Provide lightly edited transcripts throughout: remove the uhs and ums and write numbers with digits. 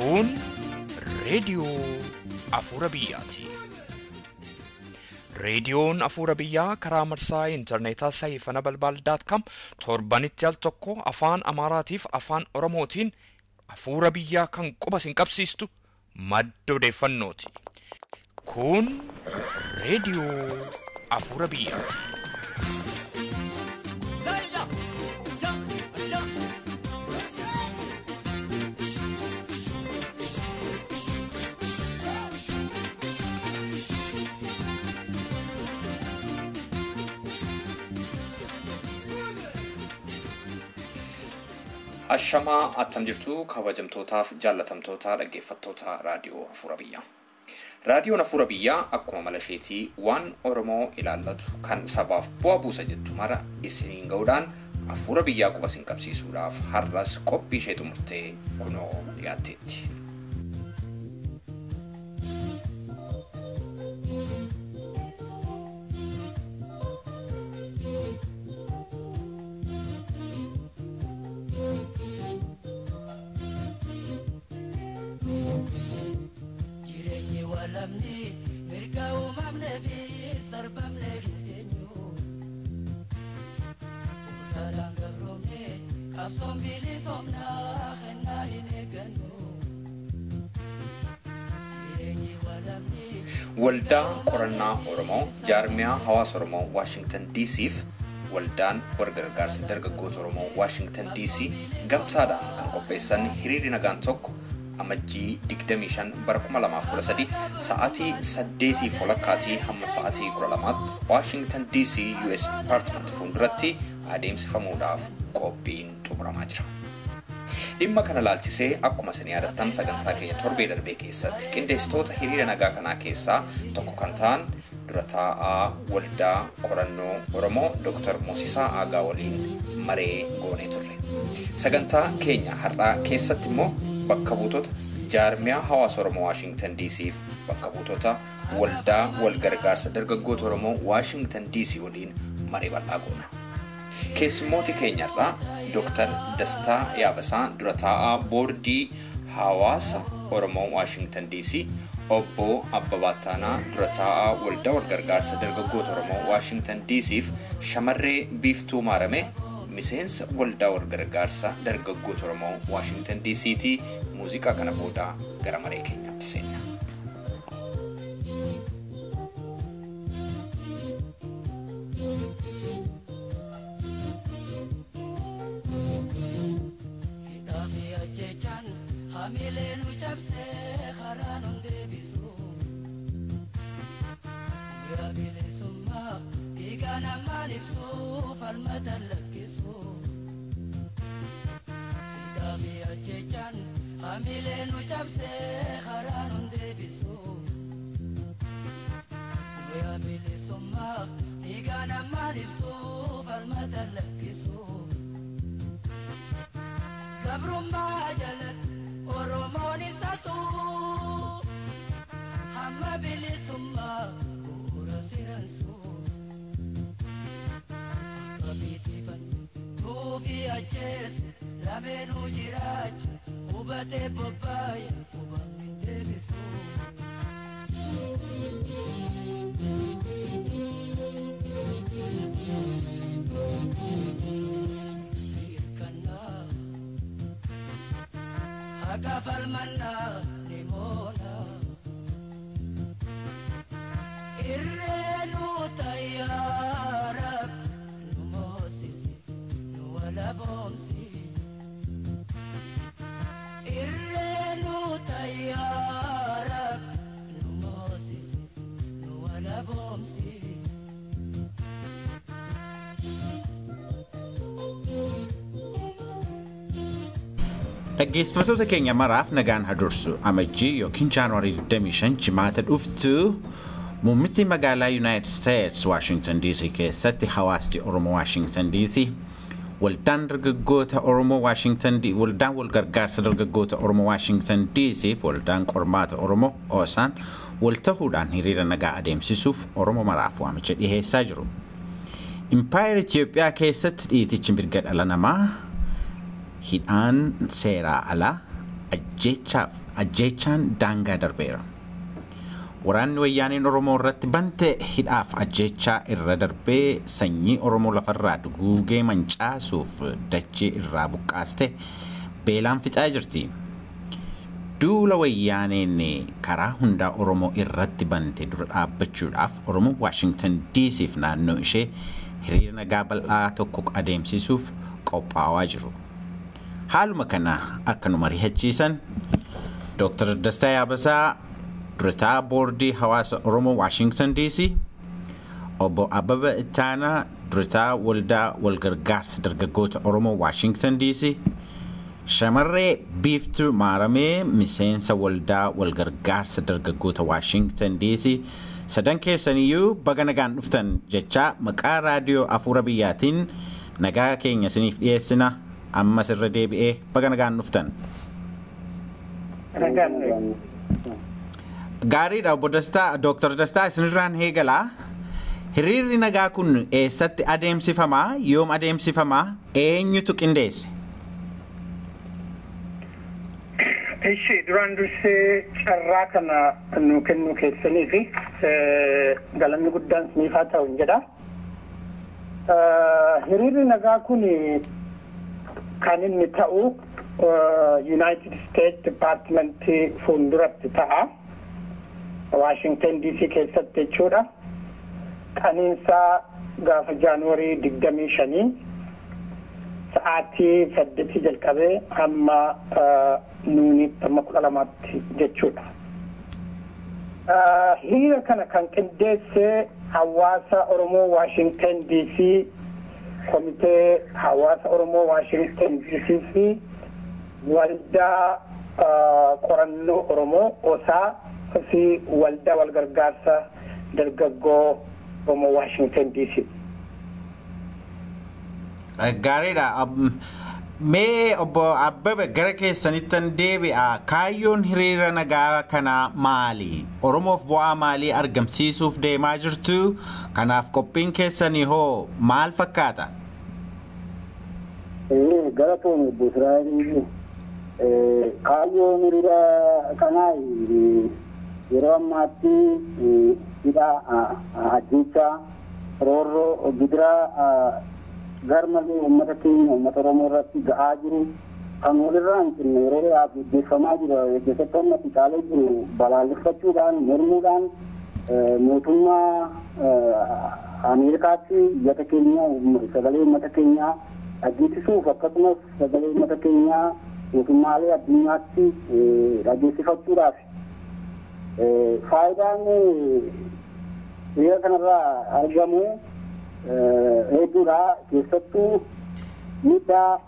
Kun reediyoo Afuura Biyyaati. Reediyoon Afuura Biyyaa karaa marsaa intarneetaa saayifana balbaal.com torbanitti al tokko afaan Amaaraatiif afaan Oromootiin Afuura Biyyaa kan quba sin qabsiistu madda odeeffannooti. Kun reediyoo Afuura Biyyaati. Ashamaa attam jirtu kabajamtootaaf jaallatamtoota dhaggeeffattoota raadiyoo Afuura Biyyaa. Raadiyoon Afuura Biyyaa akkuma mala isheetii waan Oromoo ilaallatu kan sabaaf bu'aa buusa jettu mara isiniin ga'uudhaan Afuura Biyyaa quba isin qabsiisuudhaaf har'as qophii ishee xumurtee kunoo dhiyaatteetti. Jireenyi walamni mirga uumamnee fi sarbamnee hin teenyu. Utaalaan gabroomne qabsoon bilisoomnaa kennaa hin eeggannu. Jireenyi walamni Waldaa Qorannaa Oromoo Jaarmiyaa Hawaasa Oromoo Waashingtan DC'f Waldaan Walgargaarsa Dargaggoota Oromoo Waashingtan DC gamtaadhaan kan qopheessan hiriirri nagaan tokko Amajjii 25 bara 2013 sa'aatii 8:30 hamma sa'aatii 12 Waashingtan DC US Department fuulduratti adeemsifamuudhaaf qophiin xumuramaa jira. Dhimma kana laalchisee akkuma isin yaadattan sagantaa keenya torbee darbee keessatti qindeessitoota hiriira nagaa kanaa keessaa tokko kan ta'an dura taa'aa Waldaa Qorannoo Oromoo Dr. Moosisaa Aagaa waliin maree goonee turre. Sagantaa keenya har'aa keessatti immoo bakka buutota Jaarmiyaa Hawaasa Oromoo Waashingtan DC'f bakka buutota Waldaa Walgargaarsa Dargaggoota Oromoo Waashingtan DC waliin maree bal'aa goona. Keessummooti keenyarraa Dr. Dastaa Yaabasaa dura taa'aa boordii Hawaasa Oromoo Waashingtan DC, Obbo Abbabaa Taanaa dura taa'aa Waldaa Walgargaarsa Dargaggoota Oromoo Waashingtan DC'f shamarree Biiftuu Maarame miseensa Waldaa Walgargaarsa Dargaggoota Oromoo Waashingtan DC'ti. Muuziqaa kana booda gara maree keenyaatti seenna. hidhaa fi ajjechaan hamilee nu cabsee karaa nu deebisu. Guyyaa bilisummaa dhiigaa namaan ibsu falmata lakkisu. Hidhaa fi ajjechaan hamilee nu cabsee karaa nu deebisu. Guyyaa bilisummaa dhiigaa namaan ibsu falmata lakkisu. Gabrummaa jalatti Oromoon isa suu hamma bilisummaa bu'uura siransuu. Akka biitifan tuufii ajjeesu lameenuu jiraachu hubatee bobbaaye hubamni hin deebisu. Sirkannaa haqa falmannaa ni moona. Irree nu tayyaa Rabbi nu moosisi nu walaboomsi. Irree nu tayyaa Rabbi nu moosisi nu walaboomsi. Dhaggeeffattoota keenya maraaf nagaan hadursu Amajjii yookiin Jaanuwaarii 25 jimaata dhuftu muummitti magaalaa Yuunaayitid Steets Waashingtan DC keessatti hawaasni Oromoo Waashingtan DC waldaan dargaggoota Oromoo Waashingtan waldaan walgargaarsa dargaggoota Oromoo Waashingtan DC fi waldaan qormaata Oromoo OSAN wal tahuudhaan hiriira nagaa adeemsisuuf Oromoo maraaf waamicha dhiheessaa jiru. Impaayer Itoophiyaa keessatti dhiitichi mirga dhala namaa hidhaan seeraa alaa ajjeechaaf ajjeechaan daangaa darbeera. Waraanni wayyaaneen Oromoo irratti bante hidhaaf ajjeechaa irra darbee sanyii Oromoo lafarraa duguugee mancaasuuf dachee irraa buqqaaste beelaan fixaa jirti. Duula wayyaaneen karaa hundaa Oromoo irratti bante dura dhaabbachuudhaaf Oromoo Waashingtan DCf naannoo ishee hiriira nagaa bal'aa tokko adeemsisuuf qophaa'aa jiru. Haaluma kana akka nu mari'achiisan Dr. Dastaa Yaabasaa, durataa boordii hawaasa Oromoo Waashingtan DC, Obbo Abbaba Ittaanaa, durataa waldaa walgargaarsa dargaggoota Oromoo Waashingtan DC, Shamarree Biiftuu Maaramee, miseensa waldaa walgargaarsa dargaggoota Waashingtan DC, sadan keessaniyyuu baga nagaan dhuftan jechaa maqaa raadiyoo Afuura Biyyaatiin nagaa keenya isiniif dhiyeessina. Ammas irra deebi'ee baga nagaan dhuftan. Gaariidha, Obbo Dastaa, Dooktar Dastaa, isinirraan eegalaa. Hiriirri nagaa kun eessatti adeemsifamaa? Yoom adeemsifamaa? Eenyutu qindeesse? Ishi, duraan dursee carraa kana nu kennuu keessanii fi galanni guddaan isiniif haa ta'u jedha. Hiriirri nagaa kun kan inni ta'u United States Department fuulduratti ta'a. Washington DC keessatti jechuudha. Qaniinsaa gaafa Jaanuwarii 25 sa'aatii 8 jalqabee hamma nuunitti, hamma 12tti jechuudha. Hiriira kana kan qindeesse hawaasa Oromoo Washington DC, komitee hawaasa Oromoo Washington DC fi waldaa qorannoo Oromoo OSA fi waldaa walgargaarsa dargaggoo Oromoo Washington DC. Gaariidha. Mee Obbo Abbaba, gara keessanittan deebi'a. Kaayyoon hiriira nagaa kanaa maali? Oromoof bu'aa maalii argamsiisuuf deemaa jirtu? Kanaaf qophiin keessanii hoo maal fakkaata? Galatoon, Obbo Israa'el. Kaayyoon hiriira kanaa yeroo ammaatti hidhaa, ajjeechaa, roorroo, gidiraa garmalee uummata keenya, uummata Oromoo irratti ga'aa jiru kan walirraa hin cinne yeroo dheeraaf gaggeeffamaa jiru, keessattuu ammatti caalee jiru balaaleffachuudhaan, mormuudhaan, mootummaa Ameerikaatti iyyata keenya, sagalee uummata keenyaa dhageessisuuf, akkasumas sagalee uummata keenyaa mootummaalee addunyaatti dhageessifachuudhaaf. Faayidaan hiriira kanarraa argamu hedduudha. Keessattuu miidhaa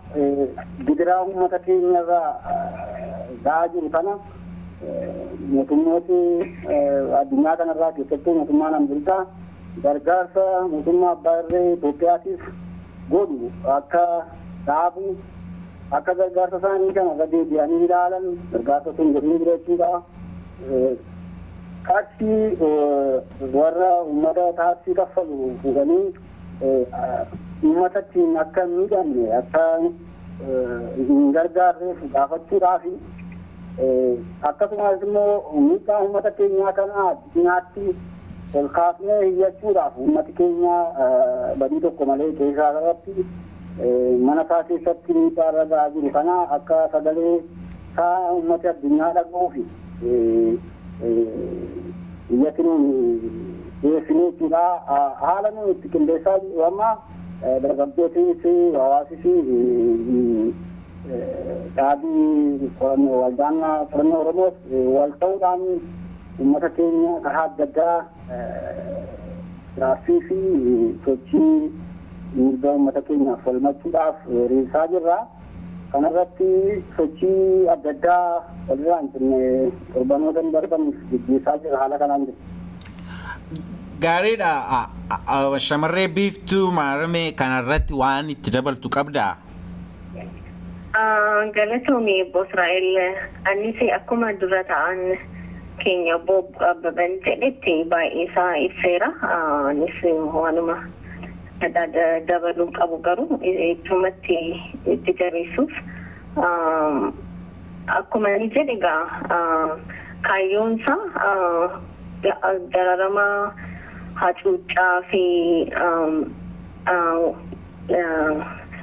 gidiraa uummata keenyarraa ga'aa jiru kana mootummooti addunyaa kanarraa, keessattuu mootummaan Ameerikaa, gargaarsa mootummaa abbaa irree Itoophiyaatiif godhu akka dhaabu, akka gargaarsa isaanii kana irra deebi'anii ilaalan, gargaarsa sun godhanii jira jechuudha. Taaksii warra uummata taaksii kaffalu fuudhanii uummata ittiin akka hin miidhamne, akka hin gargaarreef gaafachuudhaafi, akkasumas immoo miidhaa uummata keenyaa kana addunyaatti ol kaasnee iyyachuudhaaf, uummati keenya badii tokko malee keessaa irratti mana isaa keessatti miidhaa irra ga'aa jiru kana akka sagalee isaa uummati addunyaa dhaga'uufi iyyati nuun dhiyeessine jechuudha. Haala nuun itti qindeessaa jiru amma dargaggootis, hawaasis, dhaabii qorannoo, waldaan qorannoo Oromoos wal ta'uudhaan uummata keenya karaa adda addaa gaaffii fi sochii mirga uummata keenyaaf falmachuudhaaf hiriirsaa jirra. Kanarratti sochii adda addaa walirraa hin cinne torbanoota darbaniif gaggeessaa jira, haala kanaan jira. Gaariidha. Shamarree Biiftuu Maaramee, kanarratti waan itti dabaltu qabdaa? Galatoomii, Obbo Israa'el. Anis akkuma dura ta'an keenya Obbo Abbaban jedhetti baay'ee isaa ibseera. Anis waanuma dabaluu qabu, garuu ittumatti itti jabeessuuf Akkuma inni jedhe egaa kaayyoonsaa dararama hacuuccaa fi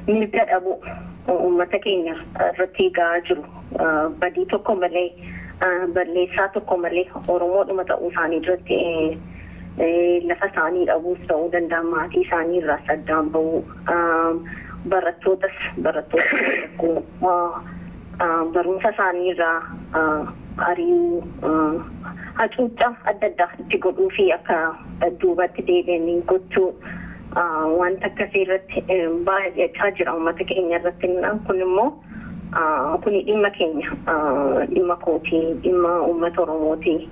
mirga dhabu uummata keenya irratti gahaa jiru badii tokko malee balleessaa tokko malee Oromoodhuma ta'uu isaanii irratti lafa isaanii dhabuus ta'uu danda'a, maatii isaanii irraa saddaan bahuu, barattootas barattoota barumsa isaanii irraa ari'uu, hacuuccaa adda addaa itti godhuu fi akka duubatti deebi'anii gochuu wanta akkasii irratti baay'achaa jira uummata keenya irratti. Kun immoo kuni dhimma keenya, dhimma kootii, dhimma uummata Oromootii,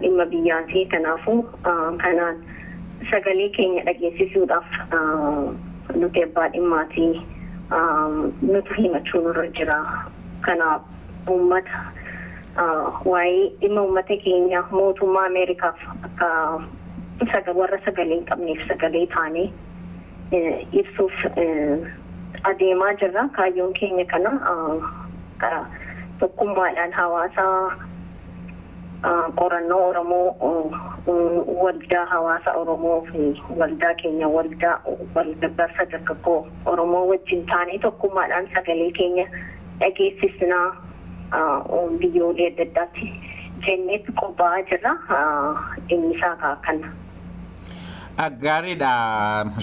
dhimma biyyaatii. Kanaafuu kanaan sagalee keenya dhageessisuudhaaf nuti abbaa dhimmaatii nutu himachuu nurra jira. Kanaaf uummata waa'ee dhimma uummata keenya mootummaa Ameerikaaf akka warra sagalee hin qabneef sagalee taanee ibsuuf adeemaa jirra. Kaayyoon keenya kana tokkummaadhaan hawaasa qorannoo Oromoo, waldaa hawaasa Oromoo fi waldaa keenya waldaa walgargaarsa dargaggoo Oromoo wajjin taanee tokkummaadhaan sagalee keenya dhageessisnaa biyyoolee adda addaatti jenneetti qophaa'aa jirra. Inni isaa kana. Gaariidha,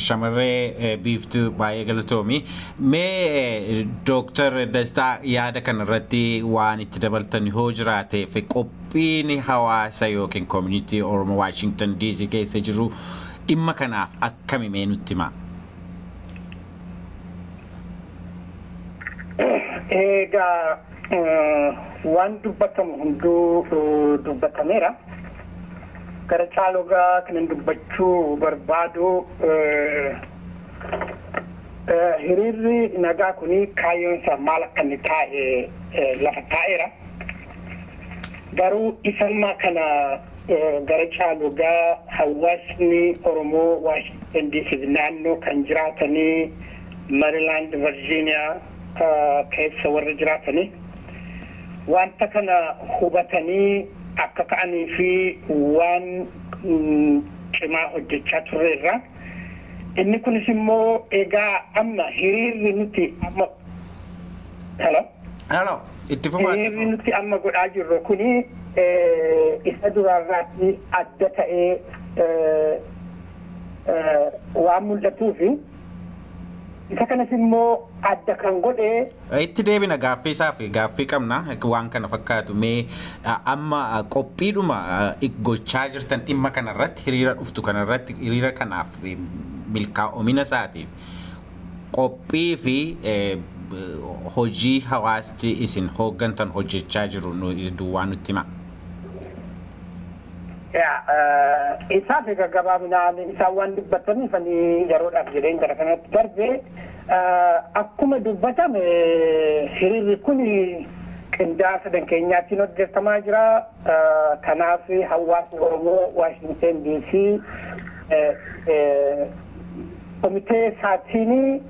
shamarree Biiftuu, baay'ee galatoomi. Mee Dooktar Dastaa, yaada kanarratti waan itti dabaltan yoo jiraateef, qophiin hawaasa yookiin community Oromoo Waashington DC keessa jiru dhimma kanaaf akkami, mee nutti himaa? Egaa waan dubbatamu hunduu dubbatameera. Gara caalugaa kanan dubbachuu barbaadu, hiriirri nagaa kuni kaayyoon isaa maal akka inni taa'e lafa taa'eera. Garuu isammaa kana gara caalugaa hawaasni Oromoo Waashington DC naannoo kan jiraatanii, Maryland, Virginia keessa warra jiraatanii wanta kana hubatanii akka ka'anii fi waan cimaa hojjechaa turreerra. Inni kunis immoo egaa amma hiriirri nuti amma, hello? Hello, itti fufaa. Hiriirri nuti amma godhaa jirru kuni isa duraarraatti adda ta'ee waan mul'atuufi isa kanas immoo adda kan godhe Itti deebina, gaaffii isaa fi gaaffii qabna waan kana fakkaatu. Mee amma qophiidhuma gochaa jirtan dhimma kanarratti, hiriira dhuftu kanarratti, hiriira kanaaf milkaa'omina isaatiif qophii fi hojii hawaasti isin hooggantan hojjechaa jiru duwwaa nutti hima. Isaaf egaa gabaabinaan isaan waan dubbataniif ani yeroodhaaf jedheen gara kanatti darbe. Akkuma dubbatame hiriirri kun qindaa'aa sadan keenyaatiin hojjetamaa jira. Kanaaf hawaasni Oromoo Waashington DC komitee isaatiin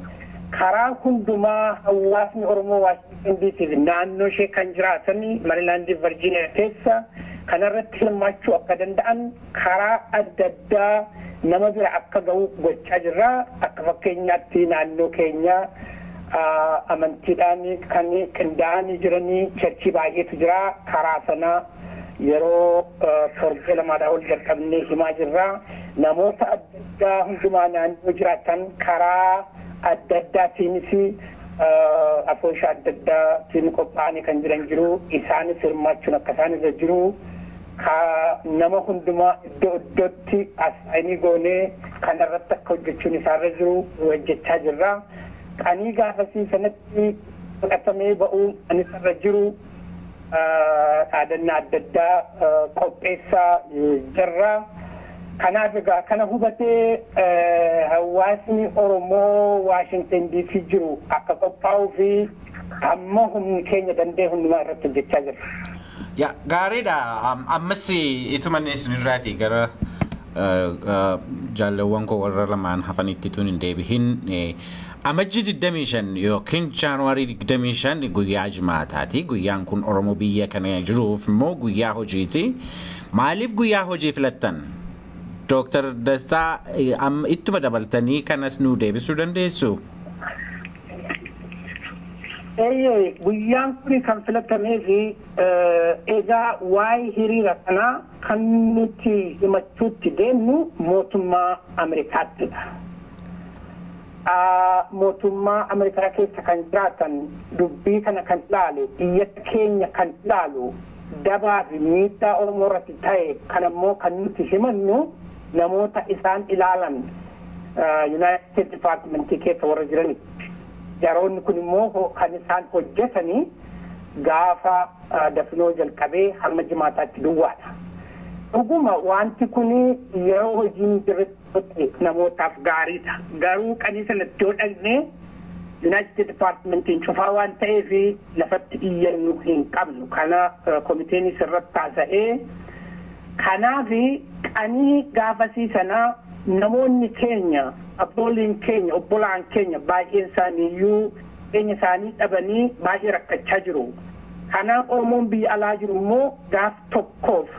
karaa hundumaa hawaasni Oromoo Waashington DC naannoo ishee kan jiraatan, Maryland, Virginia keessa kanarratti hirmaachuu akka danda'an karaa adda addaa nama bira akka ga'u gochaa jirra. Akka fakkeenyaatti naannoo keenya amantiidhaan kan qindaa'anii jiranii church baay'eetu jira. Karaa sana yeroo torbee lamaadhaa ol jalqabnee himaa jirra. Namoota adda addaa hundumaa naannoo jiraatan karaa adda addaatiinis afoosha adda addaatiin qophaa'anii kan jiran jiru. Isaanis hirmaachuun akka isaan irra jiru. Nama hundumaa iddoo iddootti asxaanii goonee kanarratti akka hojjechuun isaarra jiru hojjechaa jirra. Qanii gaafasii sanatti fudhatamee ba'uu anis irra jiru dhaadannaa adda addaa qopheessaa jirra. Kanaaf egaa kana hubatee hawaasni Oromoo Waashington DC jiru akka qophaa'uu fi amma humni keenya danda'e hundumaa irratti hojjechaa jirra. Yaa, gaariidha. Ammas ituma isinirraati gara Jaalawwan koo warra lamaan hafanitti tun hin deebihin. Amajjii 25 yookiin Jaanuwaarii 25 guyyaa jimaataati. Guyyaan kun Oromoo biyya kana jiruuf immoo guyyaa hojiiti. Maaliif guyyaa hojii filattan? Dooktar Dastaa, ittuma dabaltanii kanas nuu deebisuu dandeessu? Eeyyee, guyyaan kun kan filatamee fi egaa waa'ee hiriira kanaa kan nuti himachuutti deemnu mootummaa Ameerikaattidha. Mootummaa Ameerikaa keessa kan jiraatan dubbii kana kan ilaalu, iyyata keenya kan ilaalu, dabaa fi miidhaa Oromoo irratti ta'e kan ammoo kan nuti himannu namoota isaan ilaalan United States Department keessa warra jiranidha. Jaroonni kun immoo kan isaan hojjetanii gaafa dafinoo jalqabee hamma jimaataatti duwwaadha. Dhuguma wanti kun yeroo hojiin jirrutti namootaaf gaariidha. Garuu qanii sanatti yoo dhaqnee United States Departmentiin cufaa waan ta'eef lafatti iyyannu hin qabnu. Kana komiteen irratti taasa'ee kanaaf qanii gaafasii sanaa namoonni keenya, abbooliin keenya, obbolaan keenya baay'een isaaniiyyuu keenya isaanii dhabanii baay'ee rakkachaa jiru. Kanaaf Oromoon biyya alaa jiru immoo gaaf tokkoof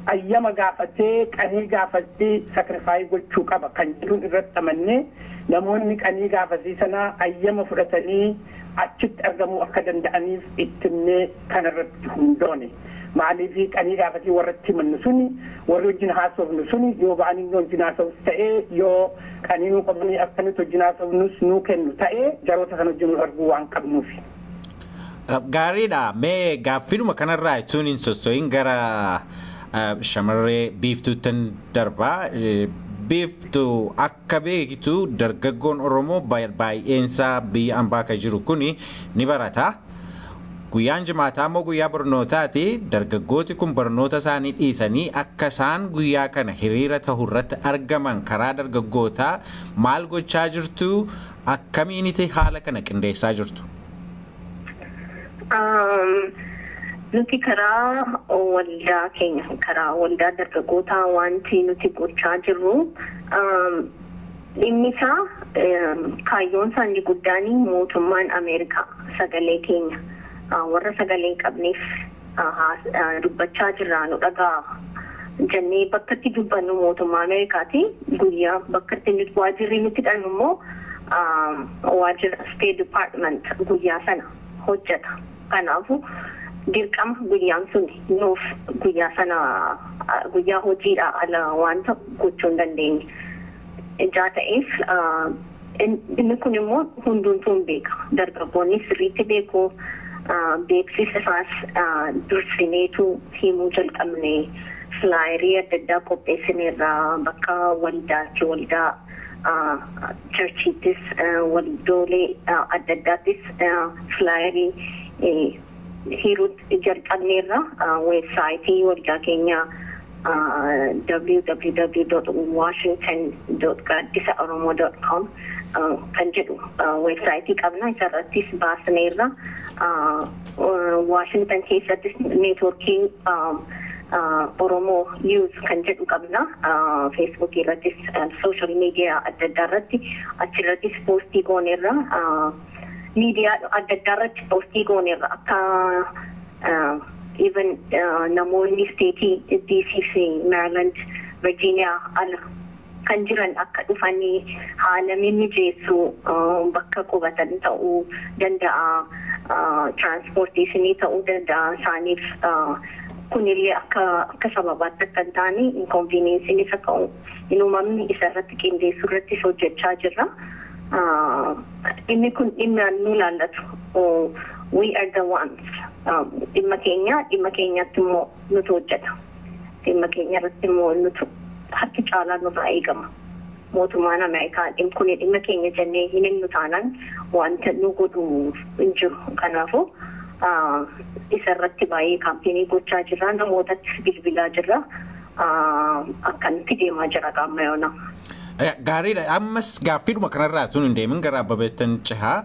ayyama gaafatee qanii gaafatee sacrifice gochuu qaba kan jedhuun irratti amannee namoonni qanii gaafasii sanaa ayyama fudhatanii achitti argamuu akka danda'aniif ittimnee kanarratti hundoone. Maaliif qanii gaafasii warratti himannu suni, warri wajjin haasofnu suni yoo ba'anii nu wajjin haasofnu ta'ee, yoo qanii nuu qabanii akka nuti wajjin haasofnus nuu kennu ta'ee, jaroota sana wajjin nu arguu waan qabnuufi. Gaariidha. Mee gaaffiidhuma kanarraa ittuun hin sosso'in gara shamarree Biiftuuttan darbaa. Biiftuu, akka beektu dargaggoon Oromoo baay'eensaa biyya ambaa kan jiru kuni ni barata. Guyyaan jimaataa immoo guyyaa barnootaati. Dargaggooti kun barnoota isaanii dhiisanii akka isaan guyyaa kana hiriira ta'u irratti argaman karaa dargaggootaa maal gochaa jirtu? Akkamiiniti haala kana qindeessaa jirtu? Nuti karaa waldaa keenya, karaa waldaa dargaggootaa wanti nuti gochaa jirru dhimmi isaa, kaayyoon isaa inni guddaan mootummaan Ameerikaa sagalee keenya warra sagalee hin qabneef dubbachaa jirra, nu dhagaa jennee bakka itti dubbannu mootummaa Ameerikaati. Guyyaa bakka itti waajirri nuti dhannu immoo waajjira State Department guyyaa sana hojjeta. Kanaafuu dirqama guyyaan sun nuuf guyyaa sana guyyaa hojiidha ala wanta gochuu hin dandeenye. Ijaa ta'eef inni kun immoo hundumtuu hin beeka. Dargaggoonni sirriitti beeku. Beeksisa isaas dursineetu himuu jalqabne. Flyerii adda addaa qopheessineerra, bakka waldaatti, waldaa churchiittis, waldoolee adda addaattis flyerii hiruutti jalqabneerra. Websiteii waldaa keenyaa www.washington.gaaddisaoromoo.com kan jedhu websiteii qabna, isarrattis baasneerra. Washington keessattis networkii Oromoo Youth kan jedhu qabna. Facebook irrattis, social media adda addaa irratti achirrattis postii gooneerra. Miidiyaa adda addaa irratti postii gooneerra akka even namoonni stateii DC fi Maryland, Virginia ala kan jiran akka dhufanii haala mijeessu, bakka qubatan ta'uu danda'a, transportationii ta'uu danda'a, isaaniif kunillee akka sababaatti akka hin taane, inconvenienceiinis akka hin uumamne isa irratti qindeessuu irrattis hojjechaa jirra. Dhimmi kun dhimma nu ilaallatu. We are the ones. Dhimma keenya, dhimma keenyatti immoo nutu hojjeta. Dhimma keenya irratti immoo nutu harki caalaa nurraa eegama. Mootummaan Ameerikaa kun dhimma keenya jennee hin himnu taanaan wanta nu godhu hin jiru. Kanaafuu isa irratti baay'ee campaignii gochaa jirra. Namootattis bilbilaa jirra. Akkanatti deemaa jira qaama yoona. Gaariidha. Ammas gaaffiidhuma kanarraa tun hin deemin gara Abbabeettan cehaa.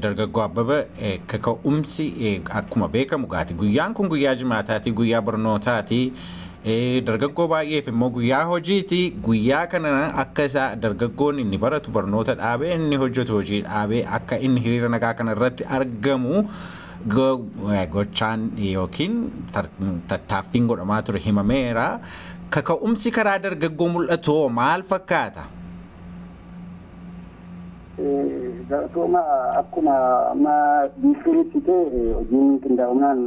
Dargaggoo Abbaba, kaka'umsi akkuma beekamu gaati. Guyyaan kun guyyaa jimaataati, guyyaa barnootaati. Dargaggoo baay'eef immoo guyyaa hojiiti. Guyyaa kana akka isaa dargaggoon inni baratu barnoota dhaabee, inni hojjetu hojii dhaabee akka inni hiriira nagaa kana irratti argamu gochaan yookiin tattaaffiin godhamaa ture himameera. Kaka'umsi karaa dargaggoo mul'atu maal fakkaata? Galatooma, akkuma amma biiftuun ibsite, hojiin qindaa'inaan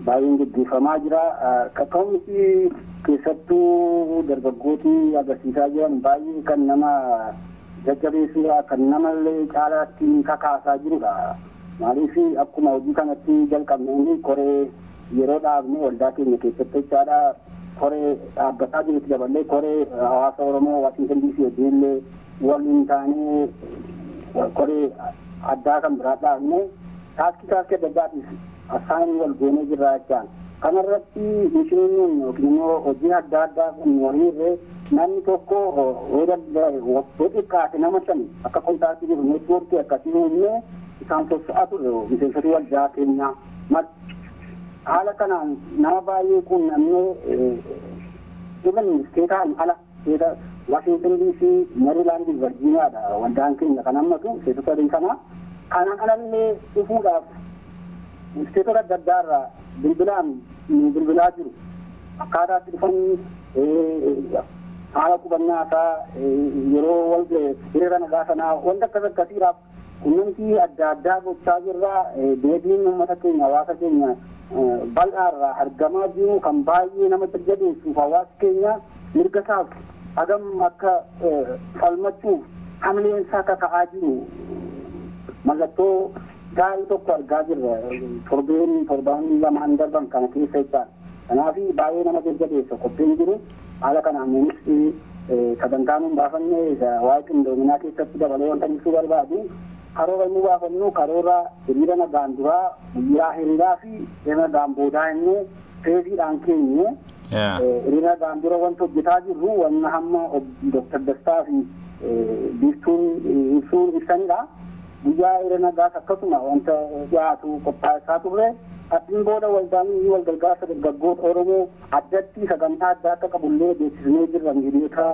baay'een gaggeeffamaa jira. Kaka'umsi keessattuu dargaggooti agarsiisaa jiran baay'ee kan nama jajjabeessuudha, kan namallee caalaatti kakaasaa jirudha. Maaliif, akkuma hojii kanatti jalqabneen koree yeroo dhaabne waldaa keenya keessatti jechaadha. Koree dhaabbataa jirutti daballee koree hawaasa Oromoo Waashingtan DC wajjin waliin taanee koree addaa kan biraa dhaabne, task adda addaatiif asaan wal goonee jirra jechaan. Kanarratti missioniin yookiin immoo hojiin adda addaa kun waliirree namni tokko yoo danda'e, yoo xiqqaate nama 5 akka contact jiru network akkasii uumnee isaan socho'aa turre miseensota waldaa keenyaa. Haala kanaan nama baay'ee quunnamnee, even isteetaan ala, state Washington DC, Maryland, Virginiaadha waldaan keenya kan hammatu isteetota sadii kana. Kanaan alallee dhufuudhaaf isteetota adda addaa irraa bilbilaan nu bilbilaa jiru. Akkaataatti dhufan, haala qubannaa isaa, yeroo wal hiriira nagaa sanaa, wanta akkas akkasiidhaaf quunnamtii adda addaa gochaa jirra. Deebiin uummata keenya, hawaasa keenya bal'aa irraa argamaa jiru kan baay'ee nama jajjabeessuuf, hawaasi keenya mirga isaaf hagam akka falmachuuf hamileen isaa kaka'aa jiru mallattoo gaarii tokko argaa jirra torbeen torbaan lamaan darban kana keessa jechaadha. Kanaaf baay'ee nama jajjabeessa qophiin jiru. Haala kanaan nunis sagantaa nuun baafanne waa'ee qindoominaa keessatti dabalee wanta ibsuu barbaadu, karoora inni baafannu karoora hiriira nagaan duraa, guyyaa hiriiraa fi hiriira nagaan boodaa inni phaseiidhaan keenye. Hiriira nagaan dura wanta hojjetaa jirru wanna hamma Dr. Dastaa fi Biiftuun ibsuun ibsanidha. Guyyaa hiriira nagaas akkasuma wanta dhiyaatu qophaa'essaa turre. Achiin booda waldaan wal gargaarsa dargaggoota Oromoo addatti sagantaa addaa akka qabullee beeksisnee jirra miidiyoota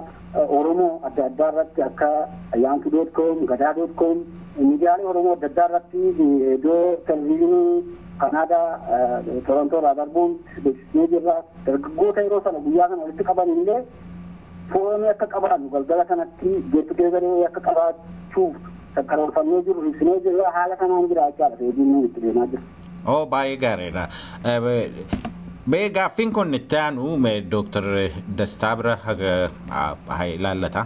Oromoo adda addaa irratti, akka Ayyaantu.com, Gadaa.com, miidiyaalee Oromoo adda addaa irratti, iddoo televezyiinii Kanaadaa Torontoo irraa darbuun beeksisnee jirra. Dargaggoota yeroo sana guyyaa sana walitti qaban illee foorumii akka qabaannu, galgala sanatti get togetherii akka qabaachuuf karoorfannee jiru ibsinee jirra. Haala kanaan jira jechaadha, feebiin nuyi itti deemaa jiru. Oh, baay'ee gaariidha. Mee gaaffiin kun itti aanu Dooktar Dastaa bira haa ilaallata.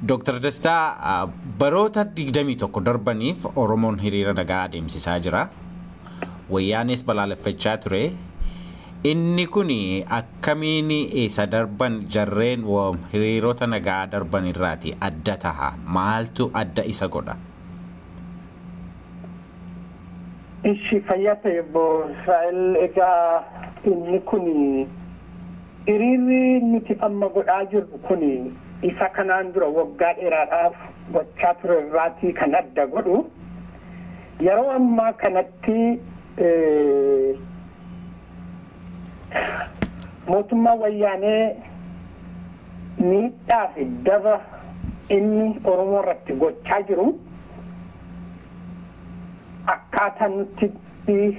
Dooktar Dastaa, baroota 21 darbaniif Oromoon hiriira nagaa adeemsisaa jira. Wayyaanis balaaleffachaa ture. Inni kun akkamiin isa darban jarreen hiriirota nagaa darban irraati adda taha? Maaltu adda isa godha? Ishi, fayyaa ta'e, obbo Israa'el. Egaa inni kun hiriirri nuti amma godhaa jirru kun isa kanaan dura waggaa dheeraadhaaf gochaa ture irraatii kan adda godhu, yeroo ammaa kanatti mootummaa Wayyaanee miidhaa fi daba inni Oromoo irratti gochaa jiru akkaataa nuti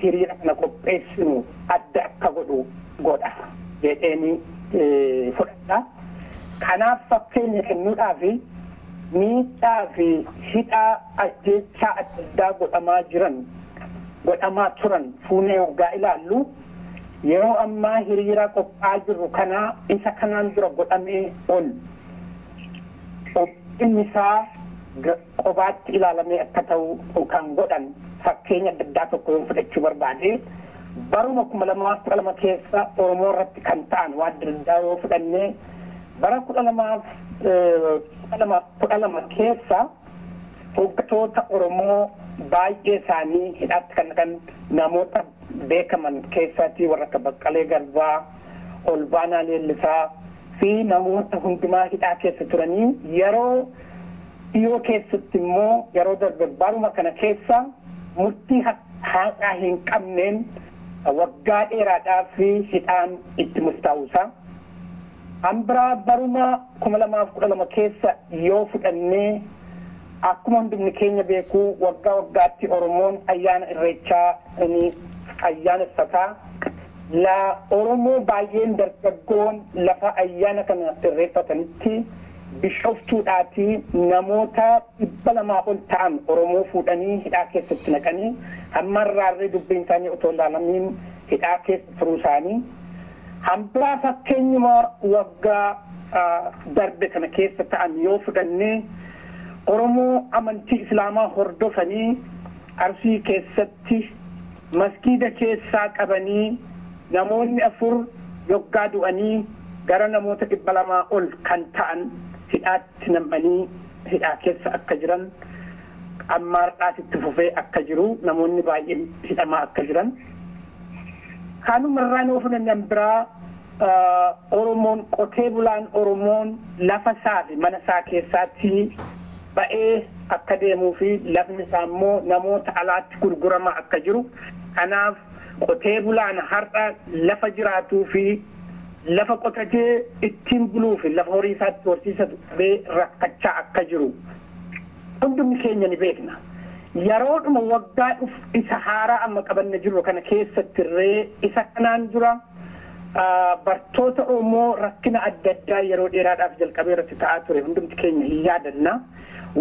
hiriira kana qopheessinu adda akka godhu godha jedheeni fudhadha. Kanaaf fakkeenya kennuudhaaf, miidhaa fi hidhaa, ajjeechaa adda addaa godhamaa jiran, godhamaa turan fuunee waggaa ilaallu, yeroo ammaa hiriira qophaa'aa jirru kanaa isa kanaan dura godhamee ol inni isaa qobaatti ilaalamee akka ta'u kan godhan fakkeenya adda addaa tokko yoo fudhachuu barbaade, baruma 2012 keessa Oromoo irratti kan ta'an waan adda addaa yoo fudhanne, bara 2012 keessa hoggantoota Oromoo baay'ee isaanii hidhaatti kan naqan, namoota beekaman keessatti warra akka Baqqalee Garbaa, Olbaanaa Leellisaa fi namoota hundumaa hidhaa keessa turanii, yeroo dhiyoo keessatti immoo yeroo darbe baruma kana keessa murtii haqaa hin qabneen waggaa dheeraadhaaf hidhaan itti murtaa'uusaa. Hambiraa baruma 2012 keessa yoo fudhannee, akkuma hundumni keenya beekuu, waggaa waggaatti Oromoon ayyaana Irreechaa ni ayyaaneffataa. La Oromoo baay'een dargaggoon lafa ayyaana kana irreeffatanitti Bishooftuudhaatii namoota 200 ol ta'an Oromoo fuudhanii hidhaa keessatti naqanii, hamma irraarree dubbiin isaanii otoo ilaalamiin hidhaa keessa turuu isaanii. Hambiraa fakkeenyuma waggaa darbe kana keessa ta'an yoo fudhannee, Oromoo amantii Islaamaa hordofanii Arsii keessatti maskiida keessaa qabanii namoonni 4 yoggaa du'anii, gara namoota 200 ol kan ta'an hidhaatti nam'anii hidhaa keessa akka jiran, amma har'aas itti fufee akka jiru, namoonni baay'een hidhamaa akka jiran. Kanumarraa yoo fudhanne, biraa Oromoon qotee bulaan Oromoon lafa isaa fi mana isaa keessaatti ba'ee akka deemuu fi lafni isaa immoo namoota alaatti gurguramaa akka jiru. Kanaaf qotee bulaan har'a lafa jiraatuu fi lafa qotatee ittiin buluu fi lafa horii isaatti horsiisatu dhabee rakkachaa akka jiru hundumni keenya ni beekna. Yeroodhuma waggaa dhuf isa haaraa amma qabanne jiru kana keessatti illee isa kanaan dura bartoota Oromoo rakkina adda addaa yeroo dheeraadhaaf jalqabee irratti ta'aa ture hundumti keenya hin yaadanna.